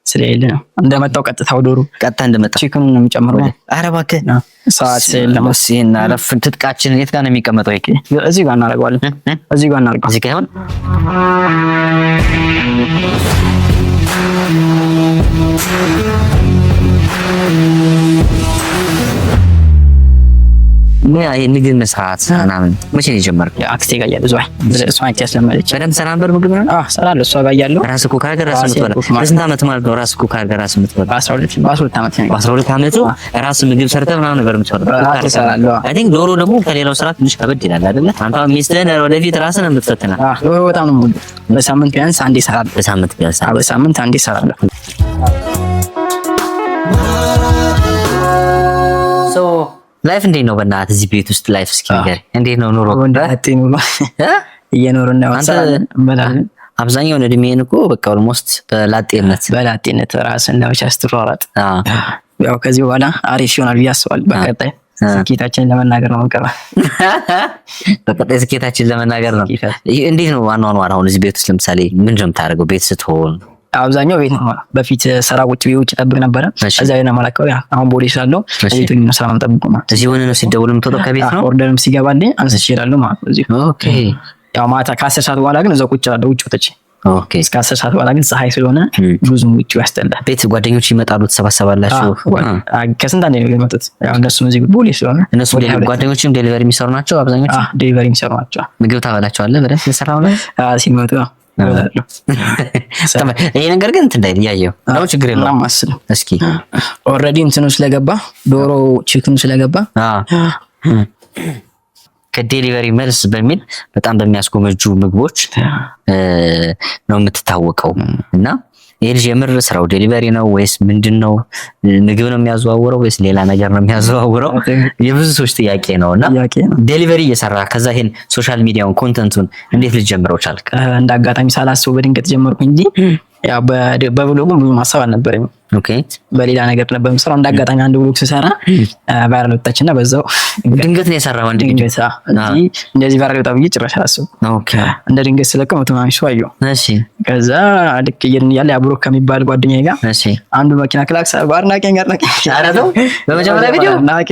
ስለሌለ ነው። እንደመጣው ቀጥታ ዶሮ ቀጥታ እንደመጣ chicken ኑን ነው የሚጨምረው። ኧረ እባክህ። ሰዓት ስለሌለ ነው። ይሄን አረፍ ትጥቃችንን የት ጋር ነው የሚቀመጠው? ይሄ እዚህ ጋር እናደርገዋለን። እዚህ ጋር እናደርገዋለን። እዚህ ጋር ይሆን? ምግብ መስራት ምናምን መቼ ነው የጀመርከው? አክስቴ ጋር እያለሁ እሷ እሷ ናት ያስለመደች። በደንብ ሰራ ነበር ምግብ ምናምን? አዎ እሰራለሁ። እሷ ጋር እያለሁ ራስህ cook አድርገህ ራስህ የምትበላ? በስንት ዓመት ማለት ነው ራስህ cook አድርገህ ራስህ የምትበላ? በ12 ዓመት ነው። በ12 ዓመቱ ራስህ ምግብ ሰርተህ ምናምን ነበር የምትበላው? ራሴ እሰራለሁ። I think ዶሮ ደግሞ ከሌላው ስራ ትንሽ ከበድ ይላል አይደለ? አንተ ሚስትህን ወደፊት ራስህ ነው የምትፈትናት። አዎ ዶሮ በጣም ነው የምወደው። በሳምንት ቢያንስ አንዴ እሰራለሁ። በሳምንት ቢያንስ? አዎ በሳምንት አንዴ እሰራለሁ። So life እንዴት ነው? በእናትህ እዚህ ቤት ውስጥ life እስኪ ንገረኝ። እንዴት ነው ኑሮ? ወንዳጤ ኑሮ እየኖርን ነው። እንበላለን። አብዛኛውን እድሜን እኮ በቃ almost በላጤነት በላጤነት ራስን ለመቻል ስትሯሯጥ፣ ያው ከዚህ በኋላ አሪፍ ይሆናል ብዬ አስባለሁ። በቀጣይ ስኬታችንን ለመናገር ነው የምንቀርበው። በቀጣይ ስኬታችንን ለመናገር ነው። እንዴት ነው አኗኗር አሁን እዚህ ቤት ውስጥ ለምሳሌ ምንድን ነው የምታደርገው ቤት ስትሆን? አብዛኛው ቤት ነው። በፊት ስራ ውጭ ውጭ ጠብቅ ነበረ። እዛ ነው ማላከው። አሁን ቦሌ ስላለው ቤት ነው ስራ የምጠብቀው ማለት እዚህ ሆነ ነው ሲደውል የምትወጣው ከቤት ነው። Order ም ሲገባልኝ አንስቼ እሄዳለሁ ማለት ነው። እዚህ Okay። ያው ማታ ከ10 ሰዓት በኋላ ግን እዛው ቁጭ እላለሁ ውጭ ወጥቼ። Okay። እስከ 10 ሰዓት በኋላ ግን ፀሐይ ስለሆነ ብዙም ውጭ ያስጠላል። ቤት ጓደኞች ይመጣሉ፣ ትሰባሰባላችሁ? ከስንት አንዴ ነው የሚመጡት። ያው እነሱም እዚህ ቦሌ ስለሆነ። እነሱ ጓደኞችም delivery የሚሰሩ ናቸው አብዛኞቹ? Delivery የሚሰሩ ናቸው። ምግብ ታበላቸዋለህ በደንብ የሰራው ላይ? ሲመጡ ይሄ ነገር ግን እንትን እንዳይል እያየሁ ነው። ችግር የለውም። እስኪ Already እንትኑ ስለገባ ዶሮ chicken ኑ ስለገባ። ከ delivery መልስ በሚል በጣም በሚያስጎመጁ ምግቦች ነው የምትታወቀው። እና ይሄ ልጅ የምር ስራው delivery ነው ወይስ ምንድን ነው? ምግብ ነው የሚያዘዋውረው ወይስ ሌላ ነገር ነው የሚያዘዋውረው? የብዙ ሰዎች ጥያቄ ነው። እና delivery እየሰራ ከዛ ይሄን social media ውን content ኡን እንዴት ልትጀምረው ቻልክ? እንደ አጋጣሚ ሳላስበው በድንገት ጀመርኩ እንጂ ያው በ vlog ኡም ብዙ ማሰብ አልነበረኝም። በሌላ ነገር ነበር የምሰራው። እንደ አጋጣሚ አንድ vlog ስሰራ viral ወጣችና በዛው። ድንገት ነው የሰራው አንድ ቪዲዮ እንጂ እንደዚህ viral ወጣ ብዬ ጭራሽ አላሰብኩም። እንደ ድንገት ስለቀው 100 ምናምን ሰው አየሁ። ከዛ ልክ እየሄድን እያለ አብሮ ከሚባል ጓደኛዬ ጋር አንዱ መኪና ክላክስ አድናቂኝ አድናቂኝ። ኧረ ተው፣ በመጀመሪያ ቪዲዮ? አድናቂ።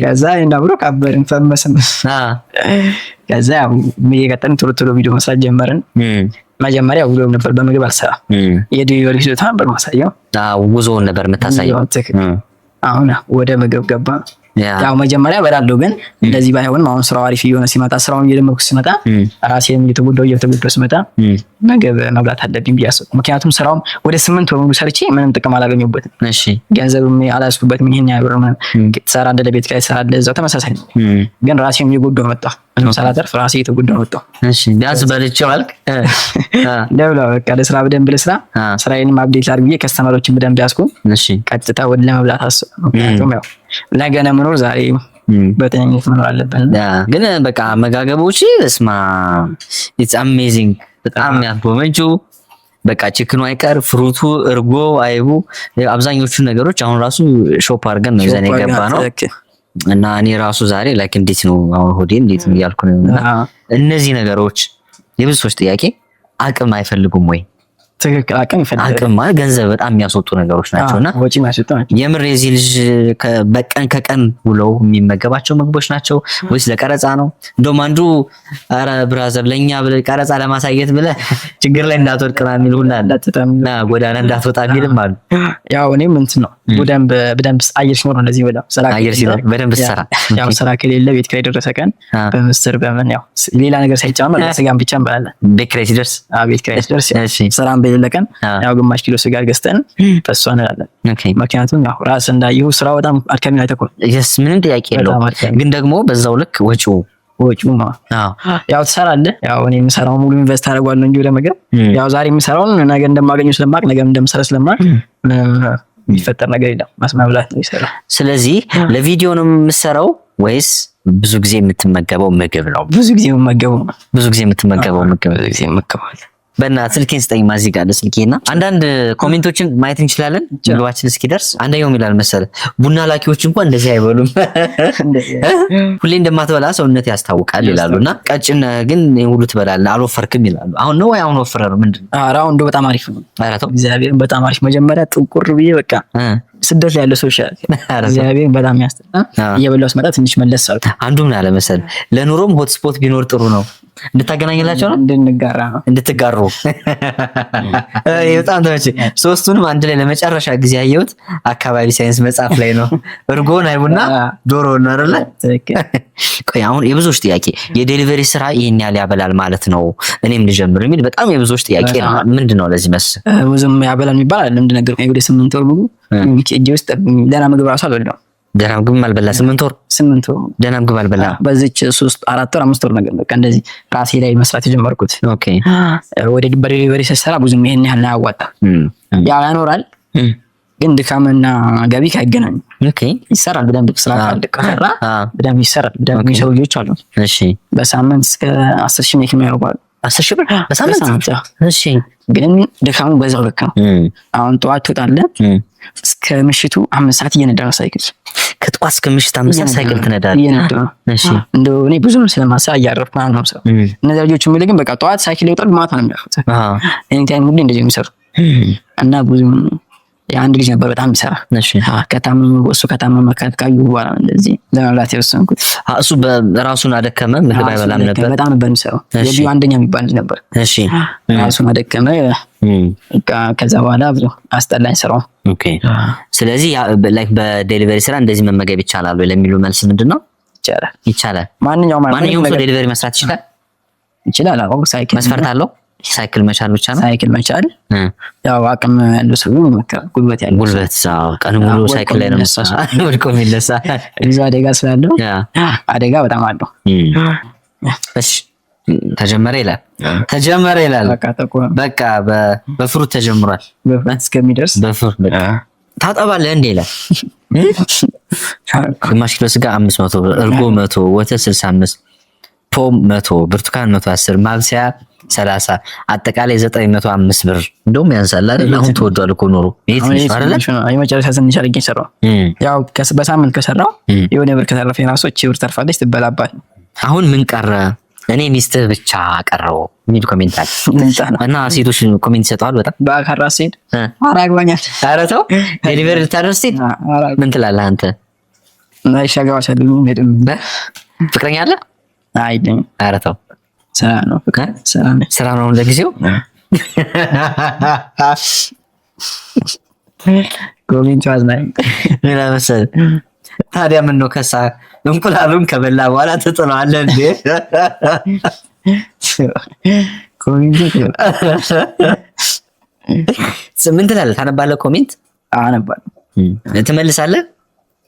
ከዛ እንደ አብሮ ካበርን ፈመስን። ከዛ ያው እየቀጠልን ቶሎ ቶሎ ቪዲዮ መስራት ጀመርን። መጀመሪያ vlog ነበር፣ በምግብ አልሰራም። የ delivery ይዞታ ነበር ማሳየው። ጉዞውን ነበር የምታሳየው። አሁን ወደ ምግብ ገባ። ያው መጀመሪያ እበላለሁ፣ ግን እንደዚህ ባይሆንም አሁን ስራው አሪፍ እየሆነ ሲመጣ፣ ስራውን እየደመኩ ሲመጣ፣ ራሴም እየተጎዳሁ እየተጎዳሁ ሲመጣ ምግብ መብላት አለብኝ ብዬ አሰብኩ። ምክንያቱም ስራውም ወደ 8 ወር ሙሉ ሰርቼ ምንም ጥቅም አላገኘሁበትም። ገንዘብም አላያዝኩበትም። ይሄን ያህል ብር ትሰራለህ፣ ለቤት ላይ ትሰራለህ፣ እዛው ተመሳሳይ ነው። ግን ራሴም እየጎዳሁ መጣ። ምንም ሳላተርፍ ራሴ የተጎዳሁ ወጣሁ። እሺ ቢያንስ በልቼው አልክ። ደብላ በቃ ለስራ በደንብ ልስራ፣ ስራዬንም update ላድርግ ብዬ customer ኦችን በደንብ ያዝኩ። እሺ ቀጥታ ወደ ለመብላት አሰብኩ። ምክንያቱም ያው ነገ ነው የምኖር፣ ዛሬ በጤነኝነት መኖር አለብን። ግን በቃ አመጋገቦች እስማ it's amazing፣ በጣም ያስጎመጁ በቃ chicken ኑ አይቀር fruit ኡ፣ እርጎ፣ አይቡ አብዛኞቹ ነገሮች አሁን ራሱ shop አድርገን ነው ይዘን የገባ ነው። እና እኔ ራሱ ዛሬ like እንዴት ነው አሁን ሆዴ እንዴት ነው እያልኩ ነው። እና እነዚህ ነገሮች የብዙ ሰዎች ጥያቄ አቅም አይፈልጉም ወይ? ትክክል፣ አቅም ይፈልጋል። አቅም ማለት ገንዘብ በጣም የሚያስወጡ ነገሮች ናቸውና ወጪ የሚያስወጡ ናቸው። የምር የዚህ ልጅ በቀን ከቀን ውለው የሚመገባቸው ምግቦች ናቸው ወይስ ለቀረጻ ነው? እንደውም አንዱ ኧረ brother ለኛ ብለህ ቀረጻ ለማሳየት ብለህ ችግር ላይ እንዳትወድቅ ምናምን የሚል ሁላ አለ። ጎዳና እንዳትወጣ የሚልም አሉ። ያው እኔም እንትን ነው በደንብ በደንብ አየር ሲኖር ነው እንደዚህ በጣም ስራ አየር ሲኖር በደንብ ስራ ያው ስራ ከሌለ ቤት ኪራይ ደረሰ ቀን በምስር በምን ያው ሌላ ነገር ሳይጨመር ስጋን ብቻ እንበላለን። ቤት ኪራይ ሲደርስ ቤት ኪራይ ሲደርስ ስራም በሌለ ቀን ያው ግማሽ ኪሎ ስጋ ገዝተን በሷ እንላለን። ምክንያቱም ያው ራስ እንዳየሁ ስራው በጣም አድካሚ ነው። አይተኮር yes ምንም ጥያቄ የለውም። ግን ደግሞ በዛው ልክ ወጪው ወጪው ያው ትሰራለህ። ያው እኔ የምሰራውን ሙሉ invest አደርገዋለሁ እንጂ ወደ ምግብ ያው ዛሬ የምሰራውን ነገ እንደማገኘው ስለማቅ ነገ እንደምሰራ ስለማቅ ምንም የሚፈጠር ነገር የለም። መብላት ነው የሚሰራው። ስለዚህ ለቪዲዮ ነው የምሰራው ወይስ ብዙ ጊዜ የምትመገበው ምግብ ነው? ብዙ ጊዜ የምመገበው ነው። ብዙ ጊዜ የምትመገበው ምግብ ብዙ ጊዜ የምመገበው። በእናትህ ስልኬን ስጠኝ። ማዚጋ አለ ስልኬና አንዳንድ comment ኦችን ማየት እንችላለን ምግባችን እስኪደርስ። አንደኛው ይላል መሰለህ ቡና ላኪዎች እንኳን እንደዚህ አይበሉም፣ ሁሌ እንደማትበላ ሰውነት ያስታውቃል ይላሉ። እና ቀጭን ግን ሁሉ ትበላለህ አልወፈርክም ይላሉ። አሁን ነው ወይ አሁን ወፍረህ ነው ምንድን ነው? ኧረ አሁን እንደው በጣም አሪፍ ነው። ኧረ ተው እግዚአብሔርን በጣም አሪፍ። መጀመሪያ ጥቁር ብዬ በቃ ስደት ላይ ያለ ሰው ይሻላል። እግዚአብሔርን በጣም ያስጠላ። እየበላሁ ስመጣ ትንሽ መለስ አልኩ። አንዱ ምን አለ መሰለህ ለኑሮም hotspot ቢኖር ጥሩ ነው እንድታገናኝላቸው ነው እንድንጋራ ነው እንድትጋሩ። በጣም ተመቸኝ። ሶስቱንም አንድ ላይ ለመጨረሻ ጊዜ ያየሁት አካባቢ ሳይንስ መጽሐፍ ላይ ነው። እርጎን አይቡና ዶሮ ነው አይደለ? ቆይ አሁን የብዙዎች ጥያቄ የ delivery ስራ ይሄን ያህል ያበላል ማለት ነው እኔም ልጀምር የሚል በጣም የብዙዎች ጥያቄ ነው። ምንድን ነው ለዚህ መስ ብዙም ያበላል የሚባል አይደለም። እንደነገርኩህ ወደ 8 ወር ሙሉ እጄ ውስጥ ደህና ምግብ ራሱ አልበላሁም። ደህና ምግብ አልበላ 8 ወር 8 ወር ደህና ምግብ አልበላ። በዚች 3 4 ወር 5 ወር ነገር በቃ እንደዚህ ራሴ ላይ መስራት የጀመርኩት። okay ወደ በ delivery ስትሰራ ብዙም ይሄን ያህል አያዋጣም። ያው ያኖራል፣ ግን ድካምና ገቢ አይገናኝም። okay ይሰራል በደንብ ስራ ካለ በደንብ ይሰራል። በደንብ የሚሰሩ ልጆች አሉ። እሺ በሳምንት እስከ 10 ሺህ make የሚያደርጉ አሉ። 10 ሺህ ብር በሳምንት? እሺ ግን ድካሙ በዛው ልክ ነው። አሁን ጠዋት ትወጣለህ እስከ ምሽቱ 5 ሰዓት እየነዳ ነው ሳይክል። ከጠዋት እስከ ምሽት 5 ሰዓት ሳይክል ትነዳለህ? እየነዳ ነው። እሺ እንደው እኔ ብዙም ስለማሳ እያረፍኩ ምናምን ነው የምሰራው። እነዚያ ልጆች የሚልህ ግን በቃ ጠዋት ሳይክል ይወጣሉ፣ ማታ ነው የሚያርፉት። any time ሁሌ እንደዚህ የሚሰሩ እና ብዙም የአንድ ልጅ ነበር በጣም የሚሰራ። እሺ ከታመመ እሱ ከታመመ ካዩ በኋላ እንደዚህ ለመብላት የወሰንኩት። እሱ ራሱን አደከመ፣ ምግብ አይበላም ነበር። በጣም ነበር የሚሰራው። የቢዩ አንደኛ የሚባል ልጅ ነበር። እሺ ራሱን አደከመ። በቃ ከዛ በኋላ ብዙ አስጠላኝ ስራው። okay ስለዚህ like በ delivery ስራ እንደዚህ መመገብ ይቻላል ወይ ለሚሉ መልስ ምንድን ነው? ይቻላል፣ ይቻላል። ማንኛውም ሰው delivery መስራት ይችላል። ይችላል። አዎ ሳይክል መስፈርት አለው? ሳይክል መቻል ብቻ ነው። ሳይክል መቻል ያው አቅም ያለው ሰው ይመከራል። ጉልበት ያለው ጉልበት ቀን ሙሉ ሳይክል ላይ ነው ወድቆ የሚነሳ ብዙ አደጋ ስላለው አደጋ በጣም አለው። እሺ ተጀመረ ይላል ተጀመረ ይላል። በቃ በ fruit ተጀምሯል። በ fruit እስከሚደርስ በ fruit በቃ ታጠባለህ እንዴ ይላል። ግማሽ ኪሎ ስጋ 500 ብር፣ እርጎ 100፣ ወተት 65፣ ፖም 100፣ ብርቱካን 110፣ ማብሰያ 30፣ አጠቃላይ 905 ብር። እንደውም ያንሳል አይደል? አሁን ተወዷል እኮ ኖሮ አይደል? የመጨረሻ ትንሽ አድርጌ ሰራው። ያው በሳምንት ከሰራው የሆነ ብር ከተረፈ የራሱ እቺ ብር ተርፋለች፣ ትበላባት። አሁን ምን ቀረ? እኔ ሚስትህ ብቻ ቀረው የሚል comment አለ እና ሴቶች comment ይሰጠዋል በጣም በአካል ራስ ሄድ ኧረ አግባኛል። ኧረ ተው delivery ልታደርስ ሴት ምን ትላለህ አንተ? ፍቅረኛ አለ? አይደለም። ኧረ ተው ስራ ነው ስራ ነው ለጊዜው። comment ኡ አዝናኝ ምን መሰለህ ታዲያ ምን ነው ከሳ እንቁላሉን ከበላ በኋላ ትጥለዋለህ እንዴ? comment ኡ ምን ትላለህ? ታነባለህ? comment አነባለሁ። ትመልሳለህ?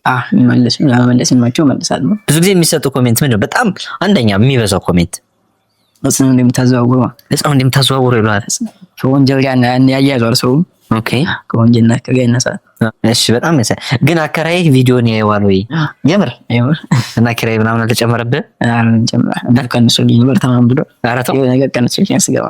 ለመመለስ የሚመቸው እመልሳለሁ። ብዙ ጊዜ የሚሰጡ comment ምንድን ነው? በጣም አንደኛ የሚበዛው comment እጽ ነው እንደምታዘዋውረው፣ እጽ ነው እንደምታዘዋውረው ይለዋል። ከወንጀል ጋር ያያይዘዋል ሰው። Okay፣ ከወንጀል ጋር ይነሳል። እሺ፣ በጣም ግን አከራይህ ቪዲዮን ያየዋል ወይ? የምር የምር። እና ኪራይ ምናምን አልተጨመረብህ? አልጨመረም። ቀንሱልኝ ብር ተማም ብሎ ኧረ ተው የሆነ ነገር ቀንሱልኝ ስገባ።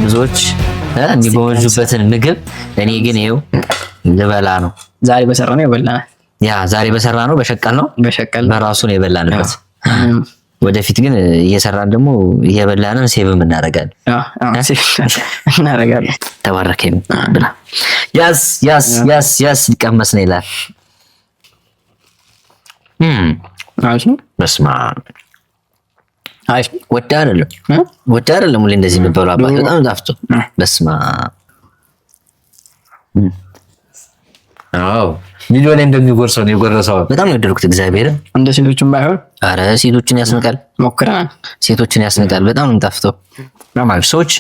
ብዙዎች የሚጎመጁበትን ምግብ እኔ ግን ይኸው ልበላ ነው። ዛሬ በሰራ ነው የበላናል። ያ ዛሬ በሰራ ነው በሸቀል ነው በሸቀል በራሱ ነው የበላንበት። ወደፊት ግን እየሰራን ደግሞ እየበላንም save ም እናደርጋለን። Save እናደርጋለን። ተባረከ ብላ ያስ ያስ ያስ ያስ ሊቀመስ ነው ይላል። በስመ አብ ወዳ አይደለም ወዳ አይደለም ሁሌ እንደዚህ የሚበሉ አባት በጣም ጣፍጦ በስመ አብ። አዎ ቪዲዮ ላይ እንደሚጎርሰው ነው የጎረሰው። በጣም ነው የወደድኩት እግዚአብሔርን። እንደ ሴቶችን ባይሆን አረ ሴቶችን ያስንቃል፣ ሞክረናል። ሴቶችን ያስንቃል። በጣም ነው የሚጣፍጠው። ሰዎች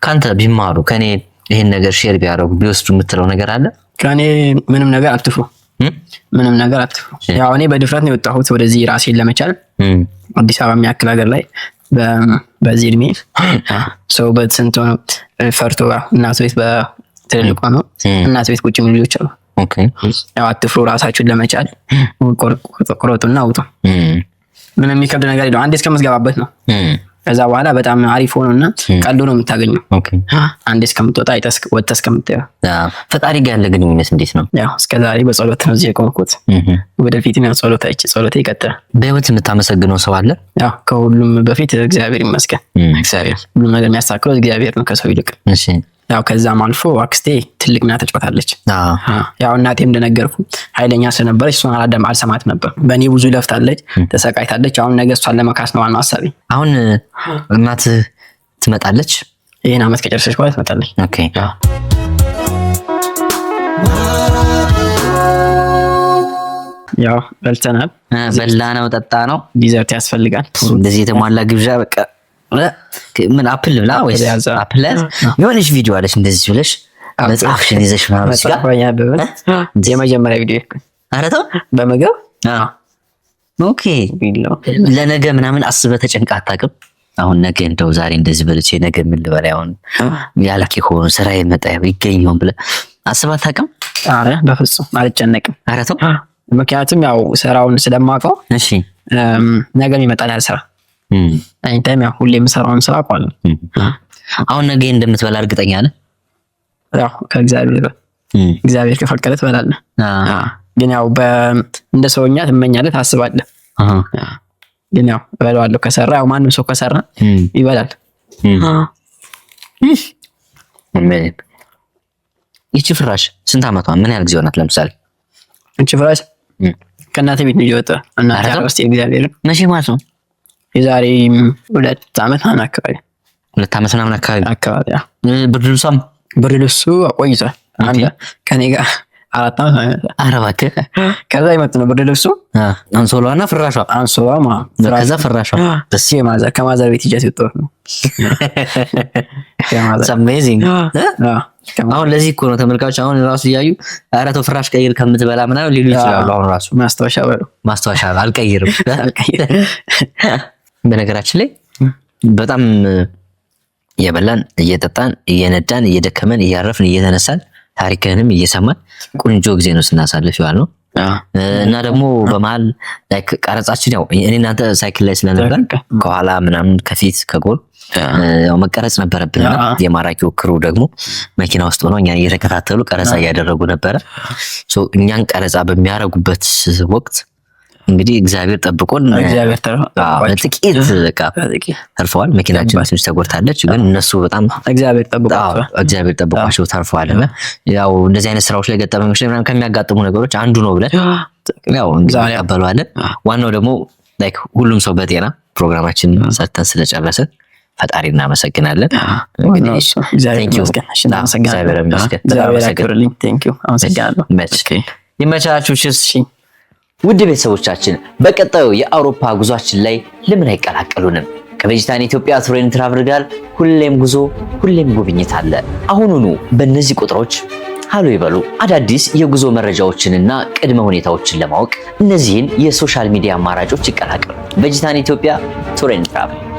ካንተ ቢማሩ ከኔ ይሄን ነገር share ቢያደርጉ ቢወስዱ የምትለው ነገር አለ? ከኔ ምንም ነገር አትፍሩ፣ ምንም ነገር አትፍሩ። ያው እኔ በድፍረት ነው የወጣሁት ወደዚህ ራሴን ለመቻል አዲስ አበባ የሚያክል ሀገር ላይ በዚህ እድሜ ሰው በስንት ሆነው ፈርቶ እናት ቤት በትልልቋ ነው እናት ቤት ቁጭ የሚሉ ልጆች አሉ። ያው አትፍሩ፣ ራሳችሁን ለመቻል ቁረጡና ውጡ። ምንም የሚከብድ ነገር የለውም። አንዴ እስከምትገባበት ነው። ከዛ በኋላ በጣም አሪፍ ሆኖና ቀሎ ነው የምታገኘው። አንዴ እስከምትወጣ ወጥተህ እስከምታየው። ፈጣሪ ጋር ያለ ግንኙነት እንዴት ነው? ያው እስከዛሬ በጸሎት ነው እዚህ የቆምኩት። ወደፊትም ያው ጸሎቴ ይቀጥላል። በህይወት የምታመሰግነው ሰው አለ? ያው ከሁሉም በፊት እግዚአብሔር ይመስገን። እግዚአብሔር ሁሉም ነገር የሚያስተካክለው እግዚአብሔር ነው ከሰው ይልቅ። ያው ከዛም አልፎ አክስቴ ትልቅ ሚና ተጫውታለች። ያው እናቴም እንደነገርኩ ኃይለኛ ስለነበረች እሷን አልሰማት ነበር። በእኔ ብዙ ለፍታለች፣ ተሰቃይታለች። አሁን ነገ እሷን ለመካስ ነው ዋናው ሀሳቤ። አሁን እናትህ ትመጣለች? ይህን አመት ከጨረሰች በኋላ ትመጣለች። Okay። ያው በልተናል፣ በላ ነው ጠጣ ነው፣ dessert ያስፈልጋል። እንደዚህ የተሟላ ግብዣ በቃ ምን apple ብላ ወይስ apple የሆነች ቪዲዮ አለች እንደዚህ ብለሽ መጽሐፍሽን ይዘሽ ምናምን የመጀመሪያ ቪዲዮ ኧረ ተው በምግብ Okay። ለነገ ምናምን አስበህ ተጨንቀህ አታውቅም? አሁን ነገ እንደው ዛሬ እንደዚህ በልቼ ነገ ምን ልበላ ይሆን ያልክ ይሆን ስራ የመጣ ይገኝ ይሆን ብለህ አስበህ አታውቅም? ኧረ በፍጹም አልጨነቅም። ኧረ ተው። ምክንያቱም ያው ስራውን ስለማውቀው እሺ ነገ የሚመጣል ያለ ስራ anytime ያው ሁሌ የምሰራውን ስራ አውቀዋለሁ። አሁን ነገ እንደምትበላ እርግጠኛ ነህ? ያው ከእግዚአብሔር እግዚአብሔር ከፈቀደ ትበላለህ። ግን ያው እንደ ሰውኛ ትመኛለህ፣ ታስባለህ። ግን ያው እበላዋለሁ ከሰራ ያው ማንም ሰው ከሰራ ይበላል። ይቺ ፍራሽ ስንት ዓመቷ? ምን ያህል ጊዜ ሆናት? ለምሳሌ ይቺ ፍራሽ ከእናቴ ቤት ነው የወጣ እናቴ አረስቴ እግዚአብሔር መቼ ማለት ነው? የዛሬ 2 ዓመት ምናምን አካባቢ 2 ዓመት ምናምን አካባቢ ብርድ ልብሷም ብርድ ልብሱ ቆይቷል። አንድ ከኔ ጋር 4 ዓመት ማለት ነው። ኧረ እባክህ ከዛ ይመጥ ነው ብርድ ልብሱ አንሶላዋና ፍራሿ አንሶላዋ ከዛ ፍራሿ ደስ የማዘር ከማዘር ቤት ይዣት የወጣሁት ነው። Amazing። አሁን ለዚህ እኮ ነው ተመልካቾች አሁን ራሱ እያዩ ኧረ ተው ፍራሽ ቀይር ከምትበላ ምናምን ሊሉ ይችላሉ። አሁን ራሱ ማስታወሻ በሉ ማስታወሻ አልቀይርም። በነገራችን ላይ በጣም እየበላን እየጠጣን እየነዳን እየደከመን እያረፍን እየተነሳን ታሪክህንም እየሰማን ቆንጆ ጊዜ ነው ስናሳልፍ ይዋል ነው። እና ደግሞ በመሀል like ቀረጻችን ያው እኔ እናንተ ሳይክል ላይ ስለነበር ከኋላ ምናምን ከፊት ከጎን ያው መቀረጽ ነበረብንና የማራኪው crew ደግሞ መኪና ውስጥ ሆነው እኛን እየተከታተሉ ቀረጻ እያደረጉ ነበረ። So እኛን ቀረጻ በሚያደርጉበት ወቅት እንግዲህ እግዚአብሔር ጠብቆን ጥቂት በቃ ተርፈዋል። መኪናችን ትንሽ ተጎድታለች፣ ግን እነሱ በጣም እግዚአብሔር ጠብቋቸው ተርፈዋል። እና ያው እንደዚህ አይነት ስራዎች ላይ ገጠመኞች ላይ ምናምን ከሚያጋጥሙ ነገሮች አንዱ ነው ብለን ያው እንግዲህ እንቀበለዋለን። ዋናው ደግሞ like ሁሉም ሰው በጤና ፕሮግራማችን ሰርተን ስለጨረስን ፈጣሪ እናመሰግናለን። እግዚአብሔር ይመስገን። ይመቻችሁ። Cheers። ውድ ቤተሰቦቻችን፣ በቀጣዩ የአውሮፓ ጉዟችን ላይ ለምን አይቀላቀሉንም? ከቬጂታን ኢትዮጵያ Tour and Travel ጋር ሁሌም ጉዞ፣ ሁሌም ጉብኝት አለ። አሁኑኑ በእነዚህ ቁጥሮች ሃሎ ይበሉ። አዳዲስ የጉዞ መረጃዎችንና ቅድመ ሁኔታዎችን ለማወቅ እነዚህን የ social media አማራጮች ይቀላቀሉ። ቬጂታን ኢትዮጵያ Tour and Travel።